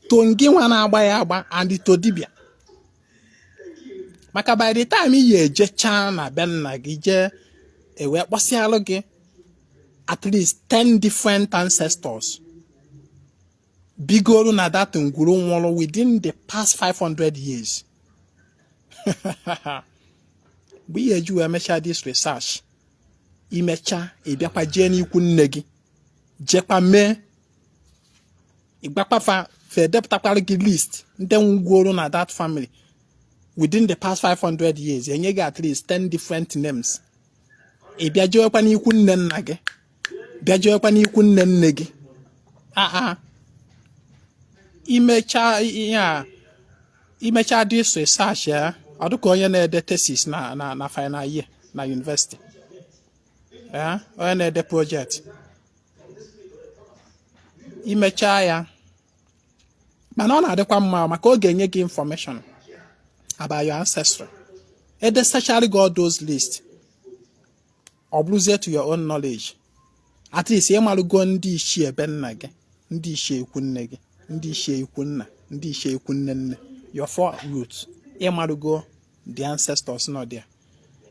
to ngị nwa na-agba ya agba and to dibịa, maka by the time ị ya ejechaa na be nna gị, jee ewee kpọsịalụ gị at least 10 different ancestors bigoro na that ngwuru nwụrụ within the past 500 years, mgbe ị ga-eji wee mechaa this research, imechaa, ị bịakwa jee n'ikwu nne gị, jekwa mee ịgbakwafa fe, depụtakwara gị list ndị nwugoro na that family within the past 500 years, enye gị at least 10 different names. Ị bịa jewekwa n'ikwu nne nna gị, bịa jewekwa n'ikwu nne nne gị. Aa, imechaa ihe a, imechaa this research ya, ọ dịka onye na-ede thesis na final year na university, onye na-ede project. Imechaa ya, mana ọ na-adịkwa mma maka ọ ga-enye gị information about your ancestry. Edesachara gị all those list, ọ bụrụzie to your own knowledge, at least ịmarụgo ndị ichie ebe nna gị, ndị ichie ikwu nne gị, ndị ichie ikwu nna, ndị ichie ikwu nne nne, your four roots. Ịmarụgo the ancestors nọ there.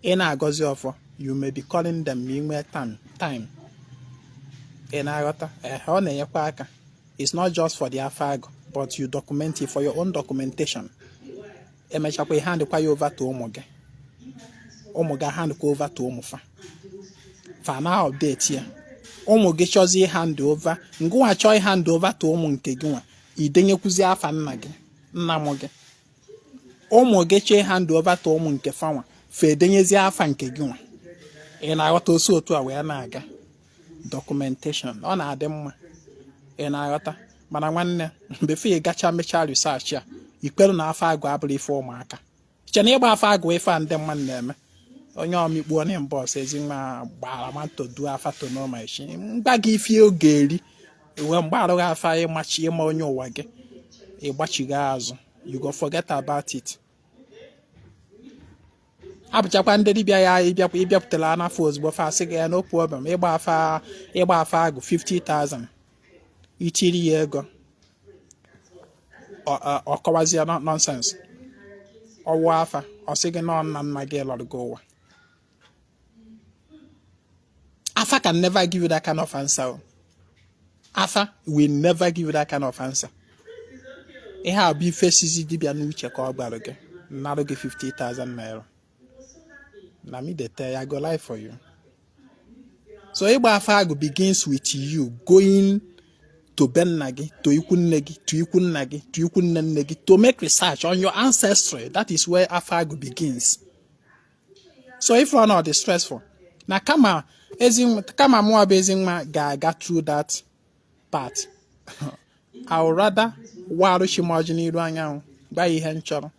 Ị na-agọzi ọfọ, you may be calling them ma ị nwee time. Ị na-aghọta? Ehe, ọ na-enyekwa aka. It's not just for the afa agụ, but you document it for your own documentation. Emechakwa, ị handkwa ya over to ụmụ gị, ụmụ gị handkwa over to ụmụ fa, fa na update ya. Ụmụ gị chọzie hand over, ngụnwa chọọ hand over to ụmụ nke gị nwa, idenyekwuzi afa nna gị, nna mụ gị. Ụmụ gị chọọ hand over to ụmụ nke fanwa, fa edenyezi afa nke gị nwa. Ị na-aghọta? Osi otu a wee na-aga, documentation, ọ na-adị mma. Ị na-aghọta? Mana nwanne, mgbe ị gacha mechaa research a, ikperu na afọ agụ abụrụ ife ụmụaka. Iche na ịgba afọ agụ, ife a ndị mmadụ na-eme, onye ọmịkpu onye mbọ ọsọ ezi nwa gbara ma todu afa tonoma echi mgba gị ife oge eri wee mgbe arụghị afa ịmachi ịma onye ụwa gị, ịgbachiga azụ, you go forget about it. Abụchakwa ndị dibịa ya ịbịakwa ịbịakwutela n'afọ ozugbo, fa asị gị ya no problem, ịgba afa agụ 50,000. Itiri ya ego, ọ kọwazie nonsense. Ọwụ afa, ọ sị gị nọ nna nna gị lọrọ gị ụwa. Afa can never give you that kind of answer. Afa will never give you that kind of answer. Ihe a bụ ife sizi dibịa n'uche ka ọ gwara gị, narụ gị 50,000 naira. Na me dey tell you, I go lie for you? So ịgba afa agụ begins with you going to be nna gị, to ikwu nne gị, to ikwu nna gị, to ikwu nne nne gị, to make research on your ancestry. That is where afa agụ begins. So if ọ not stressful na kama ezi kama mụnwa bụ ezi nwa ga-aga through that part, I would rather warụ chi m ọjị n'iru anyanwụ, gwa ya ihe m chọrọ,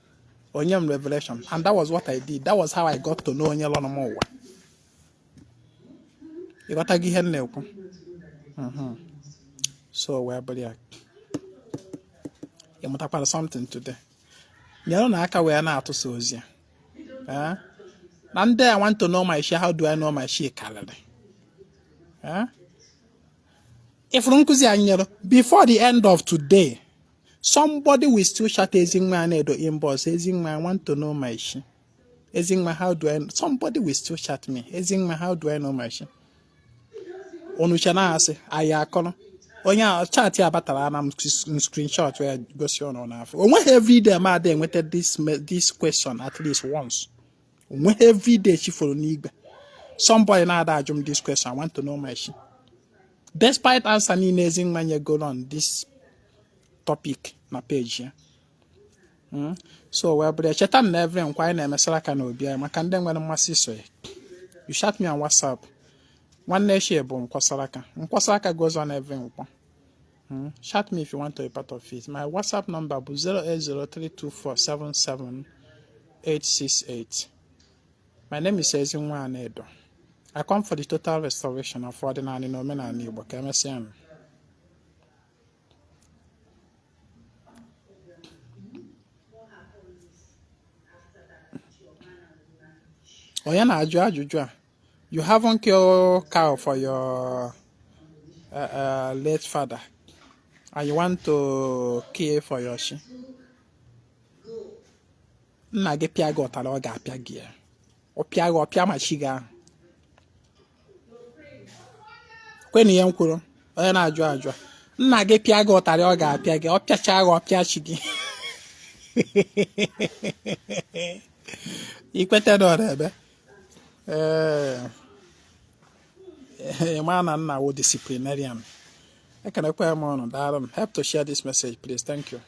onye m revelation. And that was what I did. That was how I got to know onye lọrọ m ụwa. Ịghọtago ihe m na-ekwu? So wee bụrụ ya, ị mụtakwara something today. Nyere na aka wee na-atụsa ozi a na ndị I want to know my chi, how do I know my chi karịrị. Ifuru nkụzi anyị nyere, before the end of today, somebody will still chat Ezinwa na-edo inbox, "Ezinwa, I want to know my chi. Ezinwa, how do I?" Somebody will still chat me, "Ezinwa, how do I know my chi?" Unu che na-asị anyị akọrọ onye a chat a batara na m screenshot wee gosi ọnụ n'afọ. O nweghị everyday ma ada enweta this question at least once. O nweghị everyday chi foro n'igwe somebody na-ada ajụ m this question, "I want to know my chi," despite answer niile Ezinwa nyegoro on this topic na page ya. So wee bụrụ ya, cheta m na every nkwa anyị na-emesara aka na obi anyị maka ndị nwere mmasị iso ya, you chat me on WhatsApp. Nwanne echi bụ Nkwọ Saraka. Nkwọ Saraka goes on every Nkwọ. Chat me if you want to be part of it. My WhatsApp number bụ 08032477868. My name is Ezinwa Anaedo. I come for the total restoration of ọdịnala na omenala Igbo. Ka emesịa nụ. Onye na-ajụ ajụjụ a? You haven't killed cow for your late father and you want to kill for your chi. Nna gị pịa gị ụtarị, ọ ga-apịa gị ya. Ọ pịa gị, ọ pịa ma chi gị ahụ. Kwenụ ihe m kwuru, onye na-ajụ ajụ a. Nna gị pịa gị ụtarị, ọ ga-apịa gị. Ọ pịachaa gị, ọ pịa chi gị. Ikwete na ọ na-eme. Ee, ị ma na nna wụ disciplinarian. Ekenekwa m ụnụ, daalụ m. Help to share this message, please. Thank you.